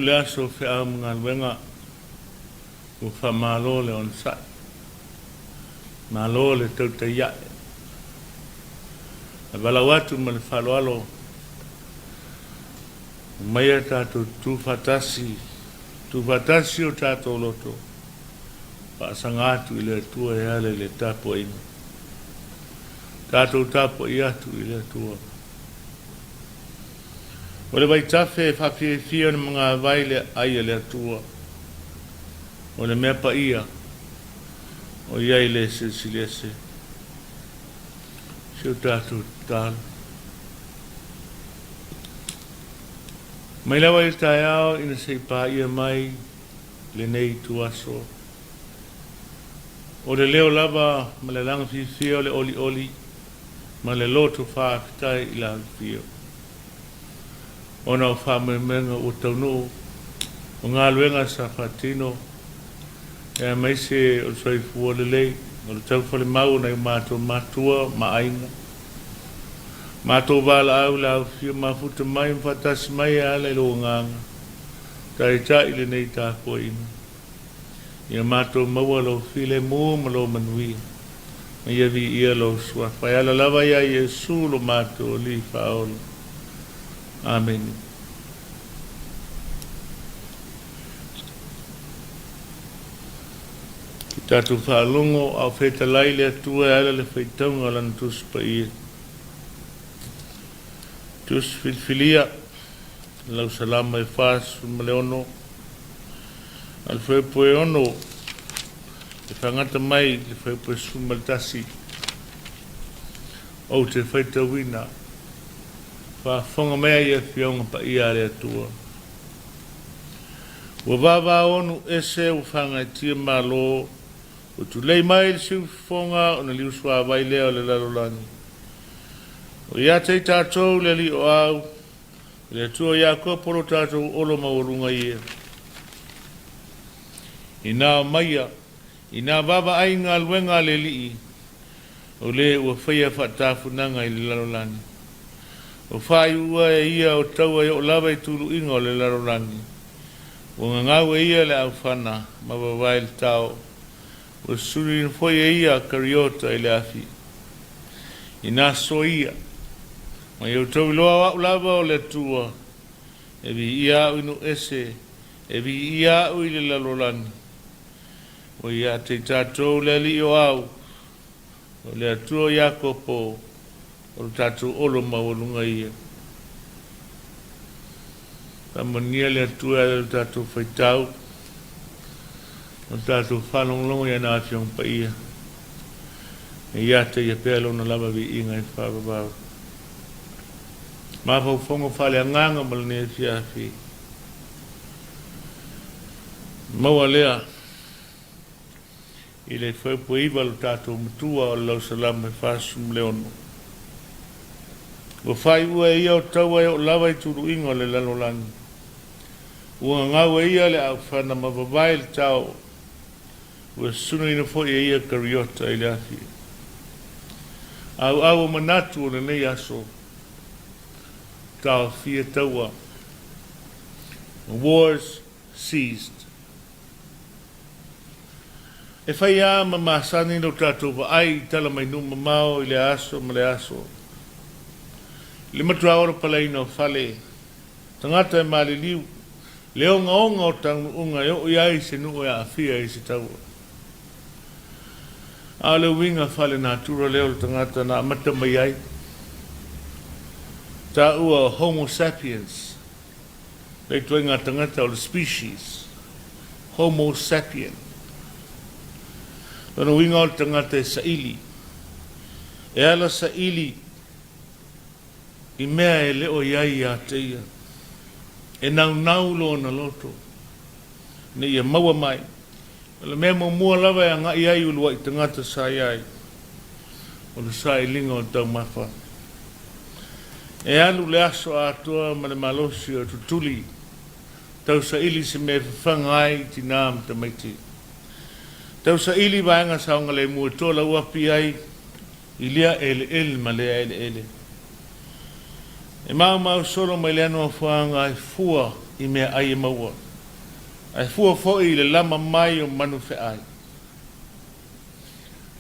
le aso o feau ma galuega, ua faamalo le onosai, malo le tautai a'e. Ae valaau atu ma le faaaloalo, omaia tatou tutu faatasi, tutu faatasi o tatou loto, faasaga atu i le Atua e ala i le tapuaiga. Tatou tapuai atu i le Atua. O le vaitafe e faafiafia ona magavai le aai a le Atua, o le mea paia o i ai le Silisili Ese. Si o tatou tatalo. Mai lava i le taeao ina se i paia mai lenei ituaso, o le leo lava ma le alaga fiafia o le olioli ma le loto faafetai i le afifio, ona o faamoemoega ua taunuu, o galuega sa faatino, aemaise o le soifua lelei, o le taufalemau o nai o matou matua ma aiga, matou valaau i le afifio mafuta mai ma faatasi mai e ala i lou agaga, taitai lenei tapuaiga. Ia matou maua lou filemu ma lou manuia, ma ia viia lou suafa e ala lava iā Iesu lo matou Alii Faaola. Amene. Ke tatou faalogo a o fetalai le Atua e ala le faitauga o Lana Tusi Paia. Tusi Filifilia, lau Salama e 46, a le fuaiupu e 6, e faagata mai le fuaiupu e 11, ou te faitauina, faafofoga mai ai Afioga Paia a le Atua. Ua vavao nuu ese ua fagaetia malo, ua tulei mai le siufofoga ona liusuavai lea o le lalolagi. O ia te i tatou le Alii o au, o le Atua o Iakopo lo tatou olo maualuga ia. Ina omaia, ina vaavaai i galuega a le Alii, o le ua faia faatafunaga i le lalolagi. O faaiuua e ia o taua e oo lava i tuluiga o le lalolagi. Ua gagau e ia le aufana ma vavae le tao, ua susuluina foi e ia kariota i le afi. Ina soia, ma ia outou iloa o a'u lava o le Atua, e viia a'u i nuu ese, e viia a'u i le lalolagi. Ua ia te i tatou le Alii o au, o le Atua o Iakopo, o le tatou olo maualuga ia. Faamanuia le Atua e ala i lo tatou faitau, o le tatou faalogologo i ana Afioga Paia, e ia te ia pea lona lava viiga e faavavau. Mafaufauga faaleagaga ma lenei afiafi, maua lea i le fuaiupu e 9 o lo tatou Matua o le Lausalama e 46. Ua faaiua e ia o taua e oo lava i tuluiga o le lalolagi. Ua gagau e ia le aufana ma vavae le tao, ua susunaina foi e ia kariota i le afi. Auau o manatu o lenei aso, taofia taua. Wars ceased. E fai lava ma masani lo tatou vaai i tala mai nuu mamao i le aso ma le aso. I le matua ola palaina o fale, tagata e maliliu, le ogaoga o taunuuga e oo i ai se nuu e aafia i se taua. A o le uiga faalenatura lea o le tagata na amata mai ai, taua o Homo sapiens, le ituaiga tagata o le species, Homo sapien. Lona uiga o le tagata e saili, e ala saili i mea e le o i ai ia te ia, e naunau lona loto, ina ia maua mai. O le mea muamua lava e agai ai uluai tagata sa i ai, o le sailiga o taumafa. E alu le aso atoa ma le malosi o tutuli, tausaili se mea e fafaga ai i tinā ma tamaiti. Tausaili vaega saogalemu e tolauapi ai i lea eleele ma lea eleele. E maumau solo mai lea nofoaga e fua i meaai e maua, ae fua foi i le lama mai o manu feai.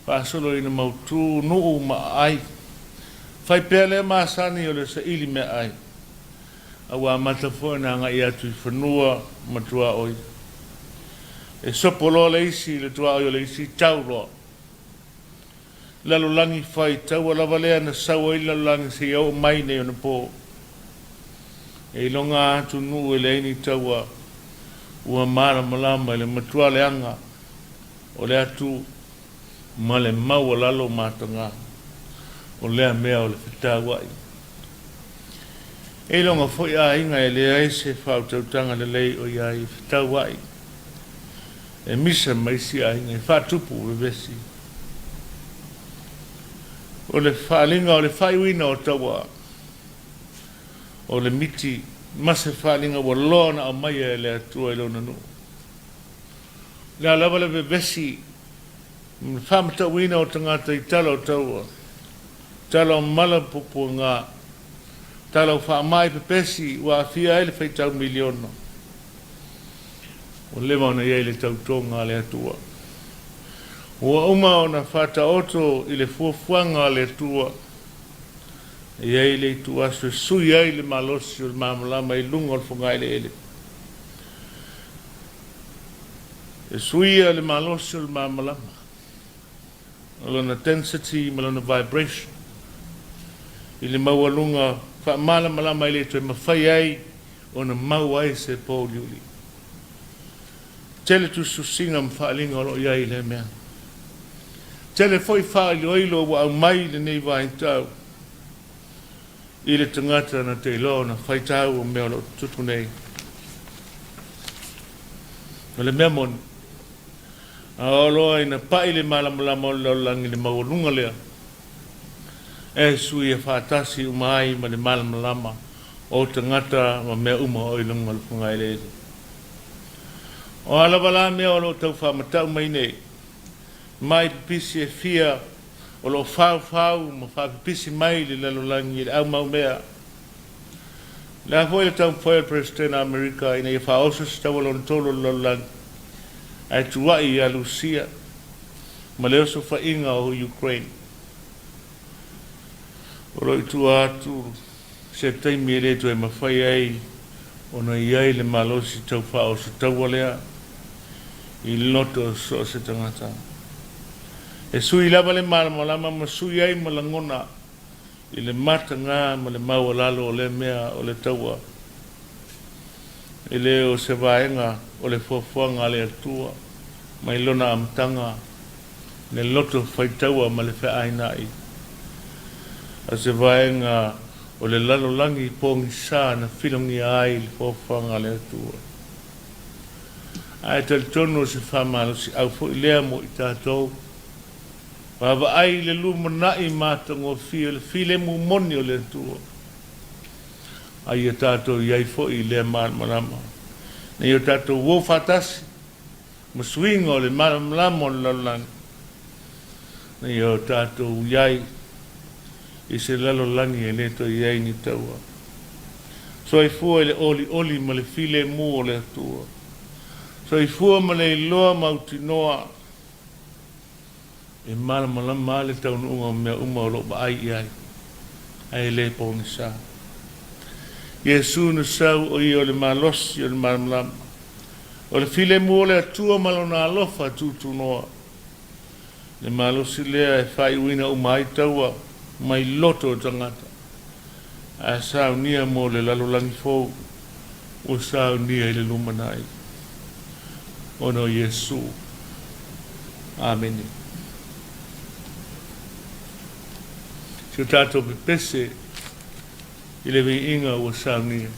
Faasolo ina mautu nuu ma aai, fai pea lea masani o le saili meaai, a ua amata foi ona agai atu i fanua ma tuaoi. E sopo loa le isi i le tuaoi o le isi, tau loa. Lalolagi fai taua lava lea na sau ai le lalolagi seia oo mai nei ona po. E iloga atu nuu e leai ni taua ua malamalama i le matua leaga o le atu ma le maualalo mataga o lea mea o le fetauai. E iloga foi aiga e leai se faautautaga lelei o i ai e fetauai, e misa ma isi aiga e faatupu vevesi. O le faaaliga o le faaiuina o taua o le miti ma se faaaliga ua loa ona aumaia e le Atua i Lona nuu. O le a lava le vevesi ma le faamatauina o tagata i tala o taua, tala o mala ma puapuaga, tala o faamai pepesi ua aafia ai le faitau miliona, ua leva ona i ai le tautoga a le Atua. Ua uma ona faataoto i le fuafuaga a le Atua, e i ai le ituaso e sui ai le malosi o le malamalama i luga o le fogaeleele. E suia le malosi o le malamalama, o lona density ma lona vibration, i le maualuga faamalamalama e le toe mafai ai ona mau ai se pouliuli. Tele tusitusiga ma faaaliga o lo o i ai i lea mea. Tele foi faailoilo ua aumai i lenei vaitau i le tagata na te iloa ona faitau o mea o lo o tutupu nei. O le mea moni, a oo loa ina pai le malamalama o le lalolagi i le maualuga lea, e suia faatasi uma ai ma le malamalama o tagata ma mea uma o i luga o le fogaeleele. O a lava la mea o lo o tau faamatau mai nei, mai pipisi e fia o lo o faufau ma faapipisi mai le lalolagi i le aumaumea. O le a foi le taumafai o le Peresetene a Amerika ina ia faaoso se taua lona tolu o le lalolagi ae tuua'i ia Lusia ma le osofaiga o Ukraine. O lo o i tua atu se taimi e le toe mafai ai ona i ai le malosi tau faaoso taua lea i loto o so o se tagata. E sui lava le malamalama ma sui ai ma lagona i le mataga ma le maualalo o lea mea o le taua. E le o se vaega o le fuafuaga a le Atua mai lona amataga le loto faitaua ma le feaina'i, a o se vaega o le lalolagi pogisa na filogia ai le fuafuaga a le Atua. Ae talitonu o se faamalosi'au foi lea mo i tatou, vaavaai i le lumana'i matagofie o le filemu moni o le Atua, a ia tatou i ai foi i lea malamalama, ina ia o tatou o faatasi ma suiga o le malamalama o le lalolagi, ina ia o tatou i ai i se lalolagi e le toe i ai ni taua. Soifua i le olioli ma le filemu o le Atua. Soifua ma le iloa mautinoa e malamalama lava le taunuuga o mea uma o lo o vaai i ai, ae le pogisa. Iesu na sau o ia o le malosi o le malamalama, o le filemu o le Atua ma lona alofa tutunoa. Le malosi lea e faaiuina uma ai taua mai loto o tagata, ae saunia mo le lalolagi fou ua saunia i le lumanai, ona o Iesu. Amene. Si o tatou pepese i le viiga ua saunia.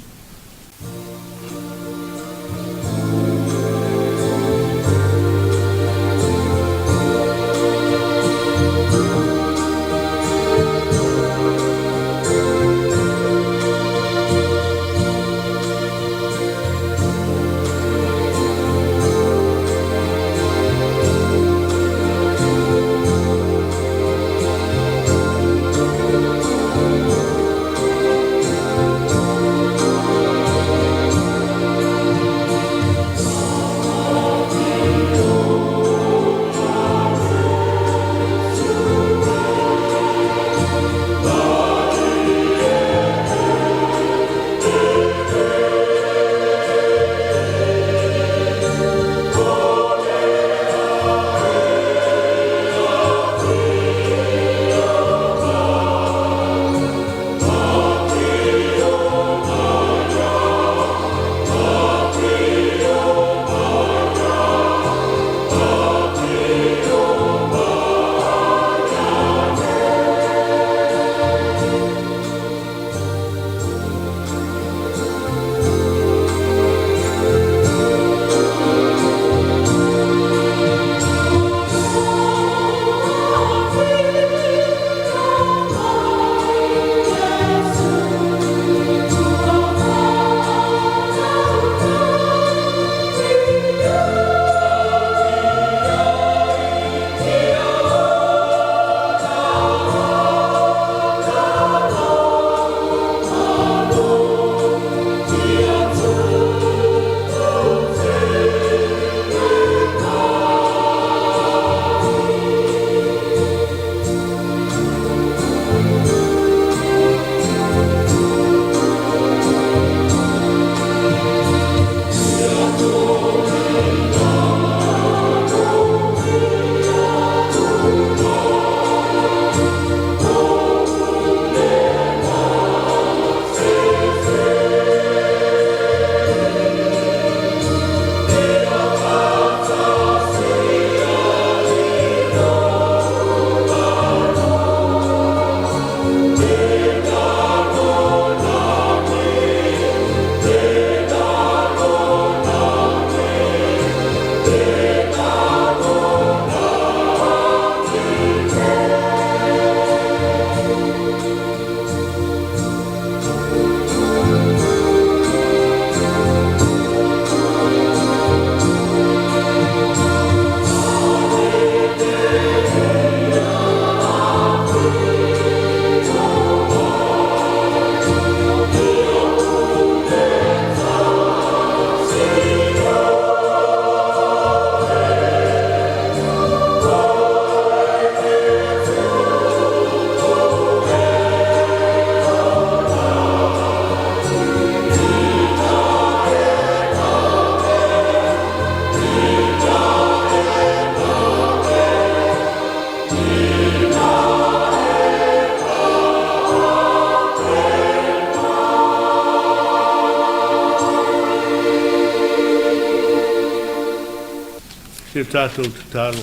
Si o tatou tatalo.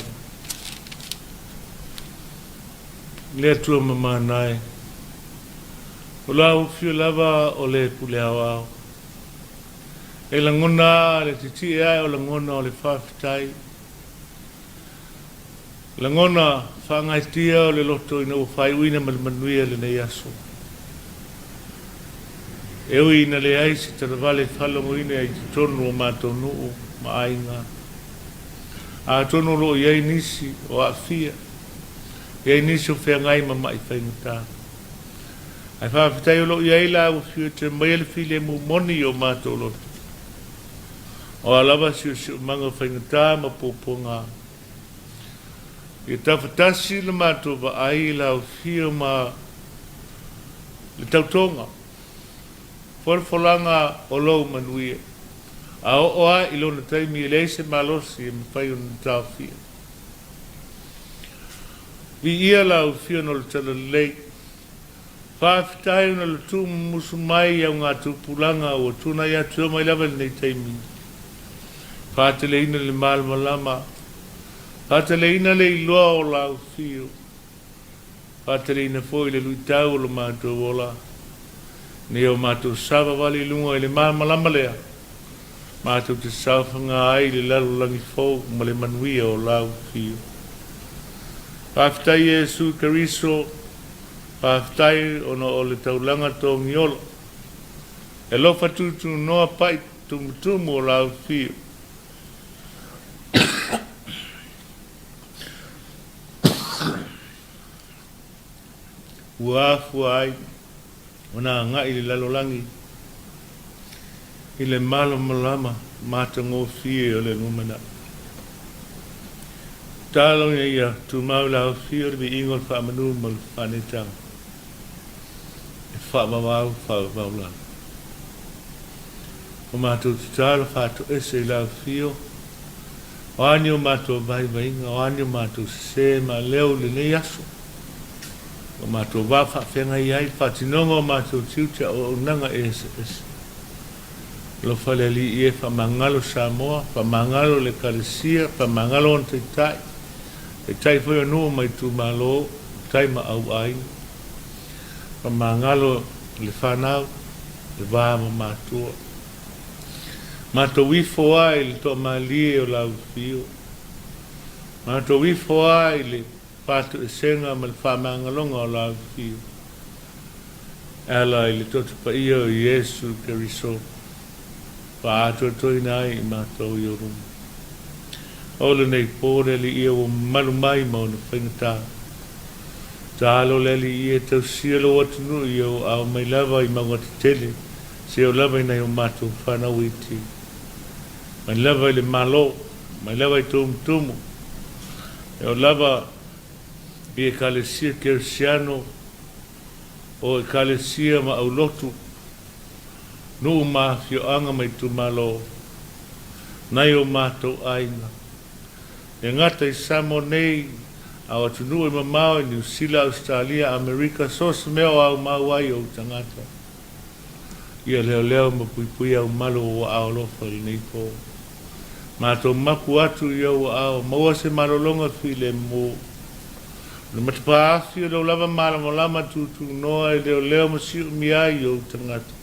Le Atua mamana e, o lau afio lava o le pule aoao. E lagona le titie ae o lagona o le faafetai. Lagona faagaeetia o le loto ina ua faaiuina ma le manuia lenei aso. E ui ina leai se talavale e faalogoina i totonu o matou nuu ma aiga. Atonu o lo o i ai nisi o aafia, i ai nisi o feagai ma ma'i faigata. Ae faafetai o lo o i ai lau afio e toe aumaia le filemu moni i o matou loto. O a lava siosiomaga faigata ma puapuaga, ia tafatasi le matou vaai i lau afio ma le tautoga, folafolaga o lou manuia, a oo lava i lona taimi e leai se malosi e mafai ona taofia. Viia lau afio ona o le talalelei. Faafetai ona o le tuumumusu mai i augatupulaga ua tuanai atu e oo mai lava i lenei taimi. Faateleina le malamalama, faateleina le iloa o lau afio. Faateleina foi le luitau o lo matou ola, ina ia o matou savavali i luga i le malamalama lea, matou te saofaga ai i le lalolagi fou ma le manuia o lau afio. Faafetai Iesu Keriso, faafetai ona o le taulaga togiola, e alofa tutunoa pa'i tumutumu o lau afio. Ua afua ai ona agai le lalolagi i le malamalama matagofie o le lumanai. Tatalo ina ia tumau le aofia o le viiga o le faamanu ma le faaneetaga e faavavau faavavau lava. O matou tatalo faatoese i le afifio, o a ni o matou vaivaiga, o a ni o matou sesē maaleu i lenei aso, o matou va faafeagai ai le faatinoga o matou tiute auaunaga eseese. Alofa le Alii e, faamagalo Samoa, faamagalo le Ekalesia, faamagalo ona taitai, taitai foi o nuu ma itumalo, tai ma auaiga. Faamagalo le fanau, le va ma matua. Matou ifo lava i le toamalie o lau afio. Matou ifo lava i le faatoesega ma le faamagaloga o lau afio. E ala i le toto paia o Iesu Keriso, faaatoatoina ai i matou i ou luma. O lenei po le Alii ia ua mamalu mai ma ona faigata. Tatalo le Alii e tausia lou atunuu i ou aao mai lava i mauga tetele, seia oo lava i nai o matou fanau iti. Mai lava i le Malo, mai lava i tumutumu, e oo lava i Ekalesia Kerisiano, o Ekalesia ma aulotu, nuu ma afioaga ma itumalo, nai o matou aiga. E gata i Samoa nei, a o atunuu e mamao i Niu Sila, Ausetalia, Amerika, so o se mea o aumau ai ou tagata. Ia leoleo ma puipui au malu o ua aao alofa i lenei po. Matou mapu atu i ou aao, maua se malologa filemu. O le matapaafi o lou lava malamalama tutunoa e leoleo ma siumia ai ou tagata.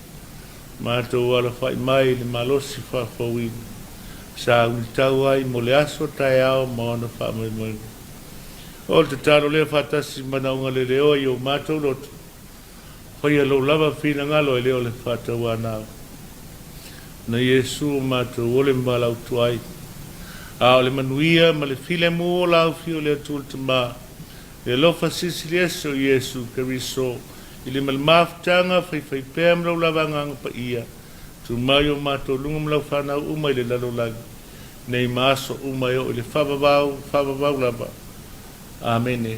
Matou alafai mai i le malosi faafouina sa ulitau ai mo le aso taeao ma ona faamoemoega. O le tatalo lea faatasi manaoga leleoa i o matou loto, faia lou lava finagalo e le o le faatauanau. Na Iesu o matou ole ma valaautu ai, a o le manuia ma le filemu o laufi o le Atua le Tama, le alofa silisili ese o Iesu Keriso, i le ma le mafutaga faifaipea ma lou lava Agaga Paia, tumau i o matou luga ma lau fanau uma i le lalolagi nei ma aso uma e oo i le faavavau, faavavau lava. Amene.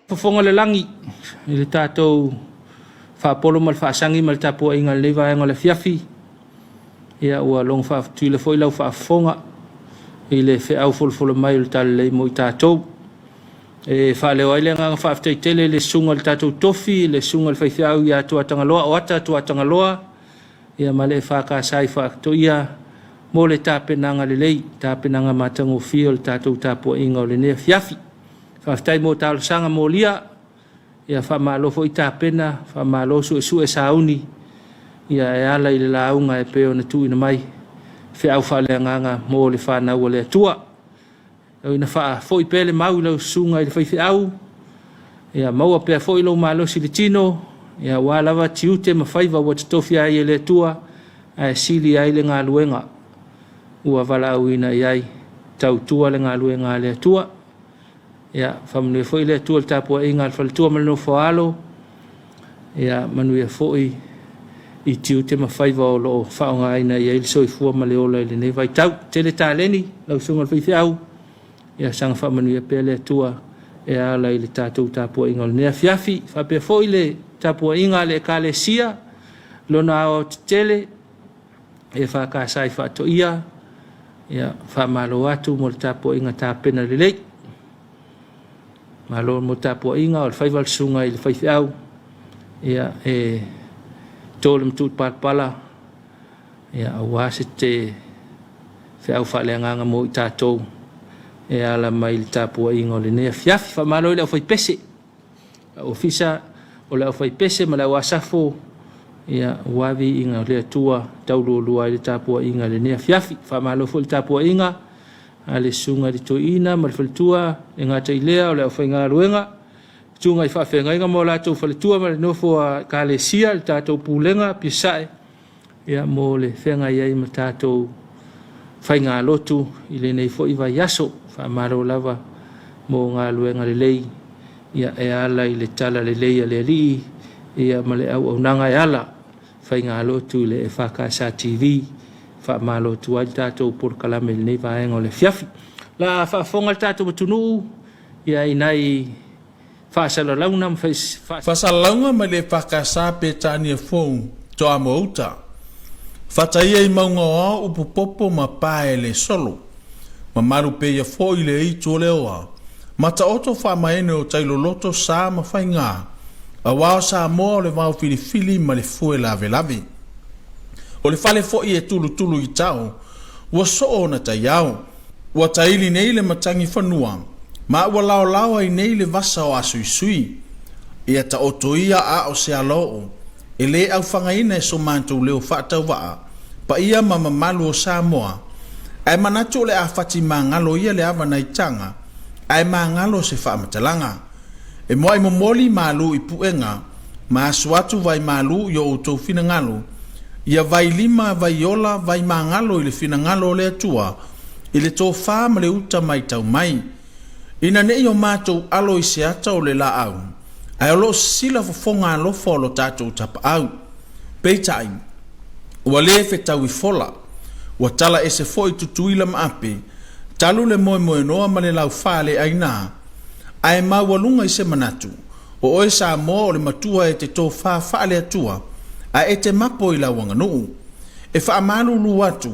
Fofoga o le lagi i le tatou faapolo ma le faasagi ma le tapuaiga i lenei vaega o le afiafi. Ia ua logo faafetuila foi lau faafofoga i le feau folafola mai o le Talalelei mo i tatou. E faaleo ai le agaga faafetai tele i le susuga i le tatou tofi, le susuga i le faifeau ia Tuatagaloa Oata Tuatagaloa, ia ma le EFKS i Faatoia mo le tapenaga lelei, tapenaga matagofie o le tatou tapuaiga o lenei afiafi. Faafetai mo talosaga molia, ia faamalo foi tapena, faamalo suesue sauni ia e ala i le lauga e pei ona tuuina mai feau faaleagaga mo le fanau a le Atua. Ina faafoi pea le mau i lau susuga i le faifeau, ia maua pea foi lou malosi i le tino, ia aua lava tiute ma faiva ua totofia ai e le Atua, ae sili ai le galuega ua valaauina i ai, tautua le galuega a le Atua. Ia faamanuia foi le Atua i le tapuaiga a le faletua ma le nofo a alo, ia manuia foi i tiute ma faiva o lo o faaaogaina i ai le soifua ma le ola i lenei vaitau. Tele taleni lau susuga i le faifeau, ia saga faamanuia pea le Atua e ala i le tatou tapuaiga o lenei afiafi. Faapea foi le tapuaiga a le Ekalesia, lona aoaotetele, EFKS i Faatoia, ia faamalo atu mo le tapuaiga tapena lelei. Malo mo le tapuaiga o le faiva o le susuga i le faifeau, ia e to le matuipalapala ia aua se te feau faaleagaga mo i tatou e ala mai le tapuaiga o lenei afiafi. Faamalo i le aufaipese, ofisa o le aufaipese ma le auasafo, ia ua viiga o le Atua tauluulua ai le tapuaiga i lenei afiafi. Faamalo foi le tapuaiga a le susuga i le toeaina ma le faletua, e gata i lea o le aufaigaluega, susuga i faafeagaiga ma o latou faletua ma le nofo a ekalesia, le tatou pulega Pisae, ia mo le feagai ai ma tatou faigalotu i lenei foi vaiaso. Faamalo lava mo galuega lelei ia e ala i le talalelei a le Alii ia ma le auaunaga e ala faigalotu i le EFKS TV. Faamalo atu ai le tatou polokalame i lenei vaega o le afiafi. La faafofoga le tatou atunuu ia i nai faasalalauga ma Faasalalauga mai le EFKS Petania Fou, Toamoa Uta. Fataia i mauga o ao upu popo ma pae le solo. Mamalu peia foi le itu o le oa. Ma taoto faamaene o tailoloto sa ma faiga. Aua o Samoa o le vao filifili ma le fue lavelave. O le fale foi e tulutulu i tao, ua soo ona taiao. Ua taili nei le matagi fanua, ma ua laolao ai nei le vasa o asuisui. Ia taoto ia a o se alaoo, e lē aufagaina e so matou leo faatauvaa, paia ma mamalu o Samoa, ae manatu o le a fati magalo ia le ava nai taga, ae magalo se faamatalaga. E muai momoli malu i puega, ma asu atu vai malu i o outou finagalo, ia vailima vaiola vaimagalo i le finagalo o le Atua, i le tofā ma le uta matau mai. Ina ne i o matou alo i se ata o le laau, ae o lo o sisila fofoga alofa o lo tatou tapaau. Peitai, ua lē fetaui fola, ua tala ese foi Tutuila ma Ape, talu le moemoenoa ma le laufā le aina, ae maualuga i se manatu, o oe Samoa o le matua e te tofā faale-Atua, ae e te mapo i lau aganuu. E faamalulu atu,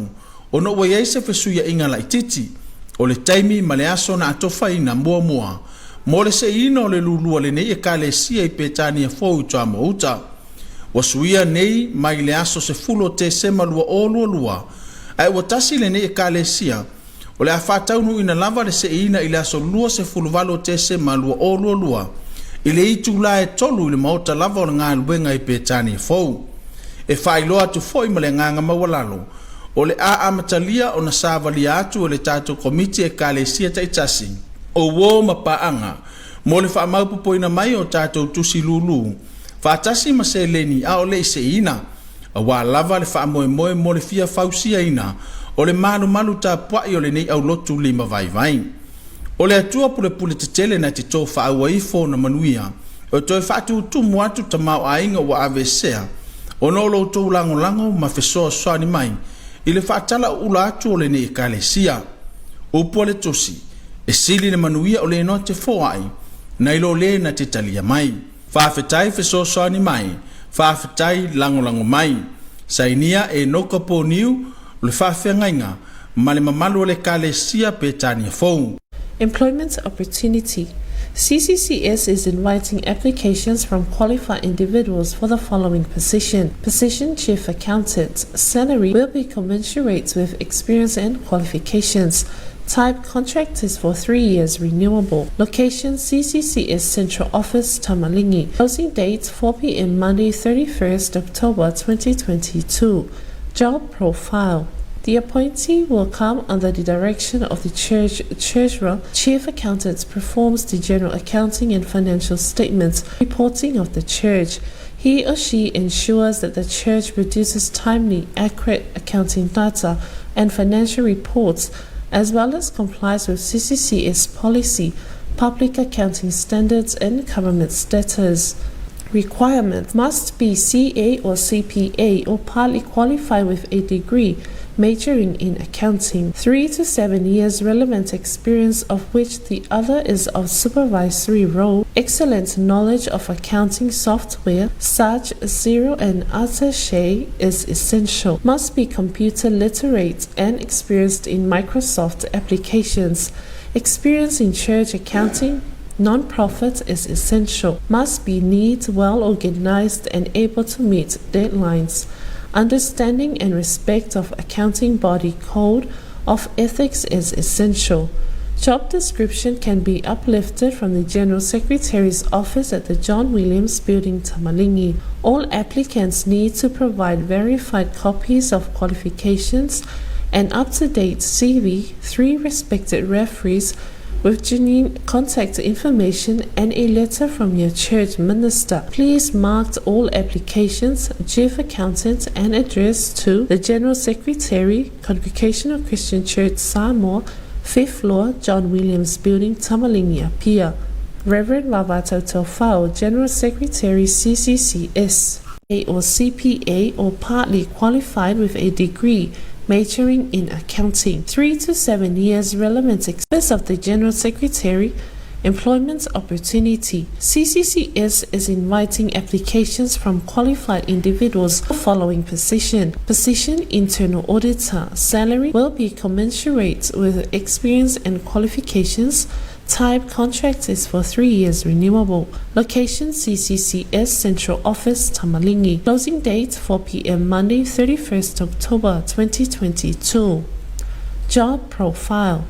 ona ua i ai se fesuiaiga laitiiti o le taimi ma le aso na atofaina muamua mo le seiina o le lulua lenei Ekalesia i Petania Fou i Toamoa Uta. Ua suia nei mai le aso 10 o Tesema 2022, ae ua tasi lenei Ekalesia o le a faataunuuina lava le seiina i le aso 28 o Tesema 2022 i le itulā e 3 i le maota lava o le galuega i Petania Fou. E faailoa atu foi ma le agaga maualalo, o le a amatalia ona savalia atu e le tatou Komiti Ekalesia taitasi o uo ma paaga mo le faamaopoopoina mai o tatou tusi lūlū faatasi ma seleni a o le i seiina, auā lava le faamoemoe mo le fia fausiaina o le malumalu tapuai o lenei aulotu lima vaivai. O le Atua pulepule tetele na te tofaaua ifo ona manuia e toe faatutumu atu tamaoaiga ua aveesea ona o lo outou lagolago ma fesoasoani mai i le faatalauula atu o lenei Ekalesia. Upu a le Tusi, e sili le manuia o le noa te foai, Nai lo le na te talia mai. Faafetai fesoasoani mai, faafetai lagolago mai. Sainia e Enoka Poniu o le faafeagaiga ma le mamalu o le Ekalesia Petania Fou. Employment opportunity. CCCS is inviting applications from qualified individuals for the following position. Position Chief Accountant. Salary will be commensurate with experience and qualifications. Type contract is for 3 years renewable. Location CCCS Central Office, Tamalingi. Closing date 4 p.m. Monday 31st October 2022. Job profile. The appointee will come under the direction of the church treasurer. Chief accountant performs the general accounting and financial statements reporting of the church. He or she ensures that the church produces timely, accurate accounting data and financial reports, as well as complies with CCCS policy, public accounting standards, and government status. Requirement must be CA or CPA or partly qualified with a degree majoring in accounting. 3 to 7 years relevant experience, of which the other is of supervisory role. Excellent knowledge of accounting software such Xero and Attache is essential. Must be computer literate and experienced in Microsoft applications. Experience in church accounting, non-profit is essential. Must be neat, well organized, and able to meet deadlines. Understanding and respect of accounting body code of ethics is essential. Job description can be uplifted from the General Secretary's office at the John Williams Building, Tamalingi. All applicants need to provide verified copies of qualifications, an up-to-date CV, 3 respected referees with genuine contact information, and a letter from your church minister. Please mark all applications, Chief Accountant, and address to the General Secretary, Congregational Christian Church, Samoa, 5th floor, John Williams Building, Tamalingi, Apia. Reverend Lavato Tofao, General Secretary, CCCS. A or CPA or partly qualified with a degree majoring in accounting. 3 to 7 years relevant experience of the General Secretary. Employment opportunity. CCCS is inviting applications from qualified individuals for the following position. Position internal auditor. Salary will be commensurate with experience and qualifications. Type contract is for 3 years renewable. Location CCCS Central Office, Tamalingi. Closing date 4 p.m. Monday 31st October 2022. Job profile.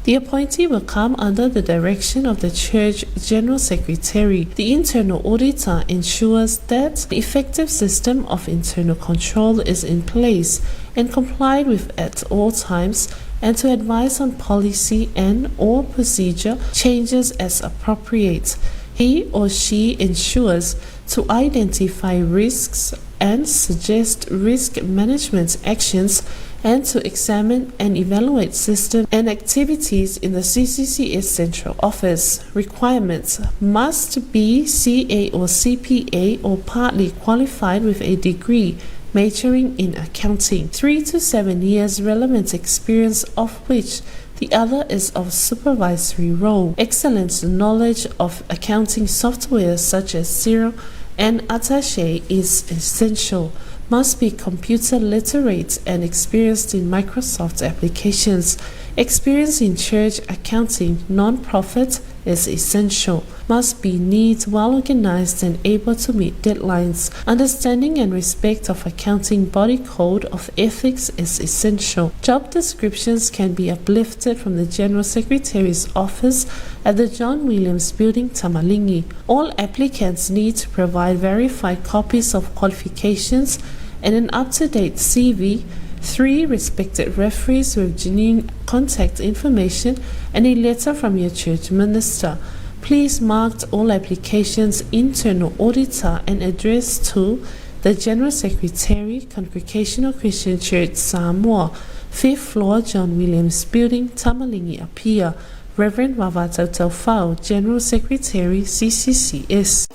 The appointee will come under the direction of the Church General Secretary. The internal auditor ensures that an effective system of internal control is in place and complied with at all times, and to advise on policy and or procedure changes as appropriate. He or she ensures to identify risks and suggest risk management actions, and to examine and evaluate systems and activities in the CCCS Central Office. Requirements must be CA or CPA or partly qualified with a degree majoring in accounting. 3 to 7 years relevant experience, of which the other is of supervisory role. Excellent knowledge of accounting software such as Xero and Attache is essential. Must be computer literate and experienced in Microsoft applications. Experience in church accounting, non-profit is essential. Must be neat, well organized, and able to meet deadlines. Understanding and respect of accounting body code of ethics is essential. Job descriptions can be uplifted from the General Secretary's office at the John Williams Building, Tamalingi. All applicants need to provide verified copies of qualifications and an up-to-date CV, 3 respected referees with genuine contact information, and a letter from your church minister. Please mark all applications internal auditor and address to the General Secretary, Congregational Christian Church, Samoa, 5th floor, John Williams Building, Tamalingi, Apia. Reverend Wavato Taufao, General Secretary, CCCS.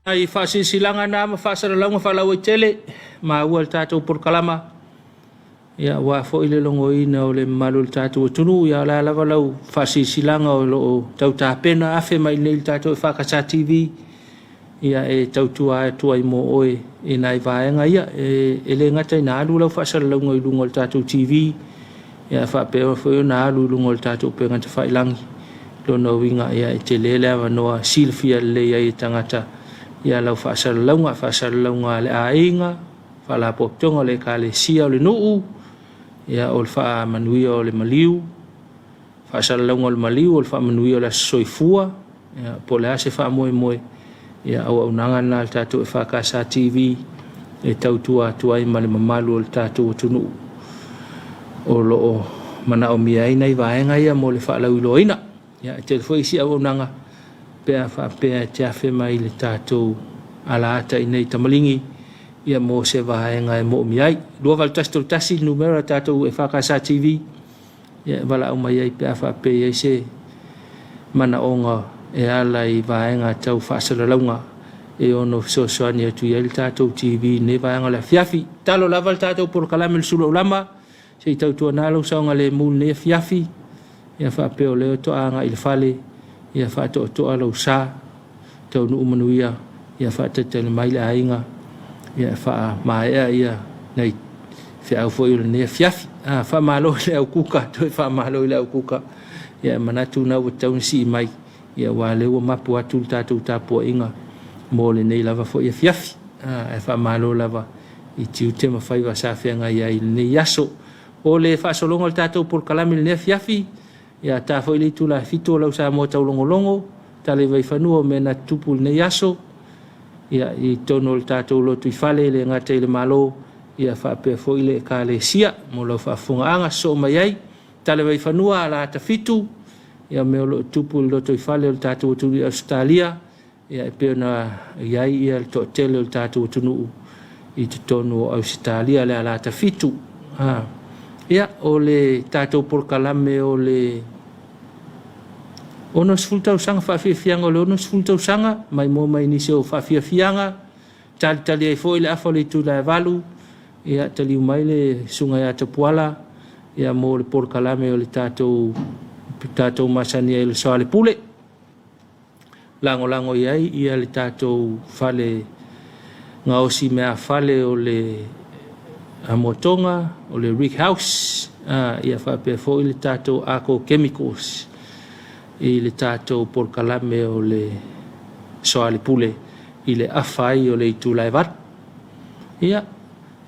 I faasilasilaga na ma faasalalauga faalauaitele maua i le tatou polokalama, ia aua foi le logoina o le mamalu o le tatou atunuu. Ia o le a lava lau faasilasilaga o lo o tau tapena afe mai i inei i le tatou EFKS TV, ia e tautua atu ai mo oe i nai vaega ia. E le gata ina alu lau faasalalauga i luga o le tatou TV, ia faapea foi ona alu i luga o le tatou upega tafailagi. Lona uiga, ia e tele le avanoa silafia lelei ai e tagata ia lau faasalalauga, faasalalauga a le aiga, faalapotopotoga o le ekalesia o le nuu, ia o le faamanuia o le maliu, faasalalauga o le maliu, o le faamanuia o le aso soifua, ia po o le a se faamoemoe, ia auaunaga lena a le tatou EFKS TV e tautua atu ai ma le mamalu o le tatou atunuu o lo o manaomia ai nai vaega ia mo le faalauiloaina. Ia, e tele foi isi auaunaga pe a faapea e te afe mai i le tatou alaata i nei tamaligi ia mo se vaega e moomia ai. 28131 le numera o le tatou EFKS TV ia e valaau mai ai pe a faapea e i ai se manaoga e ala i vaega tau faasalalauga e ono fesoasoani atu i ai le tatou TV i lenei vaega o le afiafi. Talo lava le tatou polokalame o le Sulu Aulama, se i tautuana lou saogalemu i lenei afiafi, ia faapea o lea faatoa agai i le fale, ia faatoatoa lou sa, taunuu manuia, ia faatalitali mai le aiga, ia e faamaea ia nai feau foi o lenei afiafi. Ah, faamalo i le au kuka, toe faamalo i le au kuka. Ia e manatu na ua tatau ona sii mai, ia aua o lea ua mapu atu le tatou tapuaiga mo lenei lava foi afiafi. Ah, ae faamalo lava i tiute ma faiva sa feagai ai i lenei aso. O le faasologa o le tatou polokalame i lenei afiafi, ia ta foi le itula e 7 o lau Samoa taulogologo, tala i vaifanua o mea na tutupu i lenei aso, ia i totonu o le tatou lotoifale, e le gata i le Malo, ia faapea foi le Ekalesia mo lau faafofogaaga sosoo mai ai. Tala i vaifanua alaata 7, ia mea o lo o tutupu i le lotoifale o le tatou atunuu i Ausetalia, ia e pei ona i ai ia le toatele o le tatou atunuu i totonu o Ausetalia le alaata 7. Ia, o le tatou polokalame o le 60 tausaga, faafiafiaga o le 60 tausaga, maimoa mai nisi o faafiafiaga, talitali ai foi le afa o le itula e 8, ia taliu mai le susuga ia Tapuala ia mo le polokalame o le tatou tatou masani ai o le Soalepule. Lagolago i ai ia le tatou fale gaosi meafale o le Amotoga, o le Rig House, ia faapea foi le tatou Arco Chemicals i le tatou polokalame o le Soalepule i le afa ai o le itula e 8. Ia,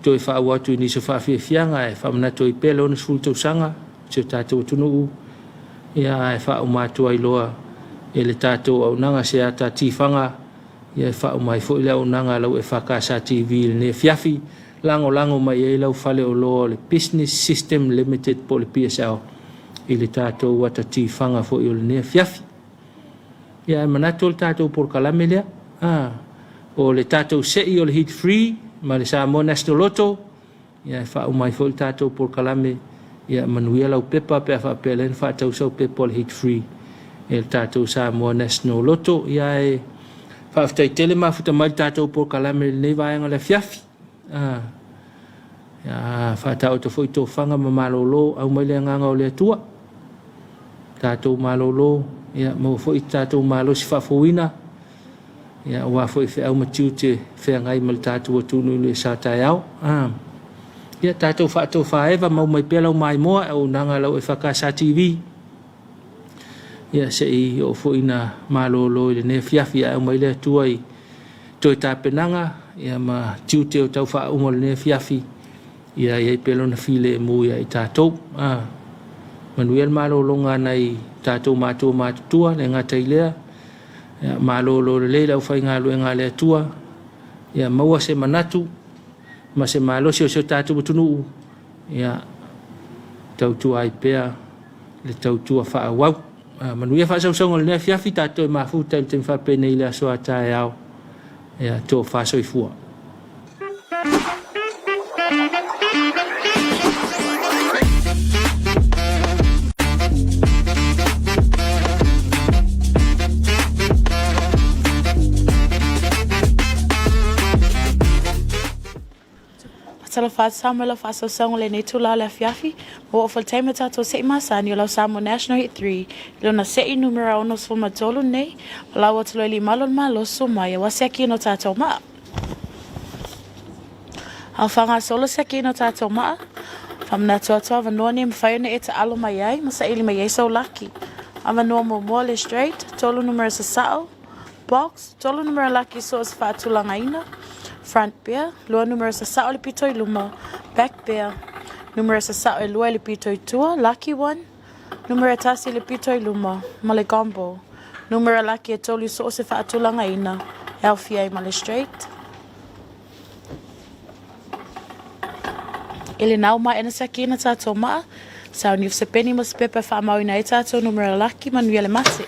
toe faaauau atu i nisi o faafiafiaga e faamanatu ai pea le 60 tausaga o si o tatou atunuu, ia ae faauma atu ai loa e le tatou auaunaga se ata tifaga, ia e faauma ai foi le auaunaga a lau EFKS TV i lenei afiafi, lagolago mai ai lau faleoloa o le Business System Limited po o le PSL i le tatou ata tifaga foi o lenei afiafi. Ia ae manatu o le tatou polokalame lea, o le tatou sei o le Heat Free ma le Samoa National Lotto, ia e faauma ai foi le tatou polokalame, ia manuia lau pepa pe a faapea lea na faatau sau pepa o le Heat Free e le tatou Samoa National Lotto. Ia ae faafetai tele mafuta mai le tatou polokalame i lenei vaega o le afiafi. Ia faataoto foi tofaga ma malolo, au mai le agaga o le Atua. Tatou malolo, ia maua foi tatou malosi faafouina, ia aua foi feau ma tiute feagai ma le tatou atunuu i le sa taeao. Ia tatou faatofa eva mau mai pea lau maimoa e auaunaga lau EFKS TV. Ia se i oo foi ina malolo i lenei afiafi ae aumai le Atua i toe tapenaga ia ma tiute o tau faauma o lenei afiafi ia i ai pea lona filemu ia i tatou. Manuia le malologa a nai tatou matua matutua, le gata i lea, ia malolo lelei le aufaigaluega a le Atua, ia maua se manatu ma se malosi o si o tatou atunuu, ia tautua ai pea le tautua faaauau. Manuia faasausauga o lenei afiafi, tatou toe mafuta i le taimi faapenei i le aso a taeao. Ia tofa soifua. Faatalofa atu Samoa i lau faasausauga o lenei itula o le afiafi, ma ua oo foi le taimi o tatou se'i masani o lau Samoa National Hit 3 i lona se'i numera 63 nei, ma lau atu loa i limalu o le Malo susu mai aua siakiina o tatou maa. A o faagasolo siakiina o tatou maa, faamanatu atu avanoa nei e mafai ona e taalo mai ai ma saili mai ai sou laki. Avanoa muamua le straight, 3 numera sasao, Box, 3 numera laki so o se faatulagaina, Front pair, 2 numera sasao i le pito i luma, Back pair, numera sasao e 2 i le pito i tua, Lucky one, numera 1 i le pito i luma, ma le Gombo, numera laki e 3 i so o se faatulagaina, e aofia ai ma le Straight. I le nao mai ana siaki na tātou maa, sauni o se peni ma se pepa e faamauina ai tātou numera laki manuia le mate.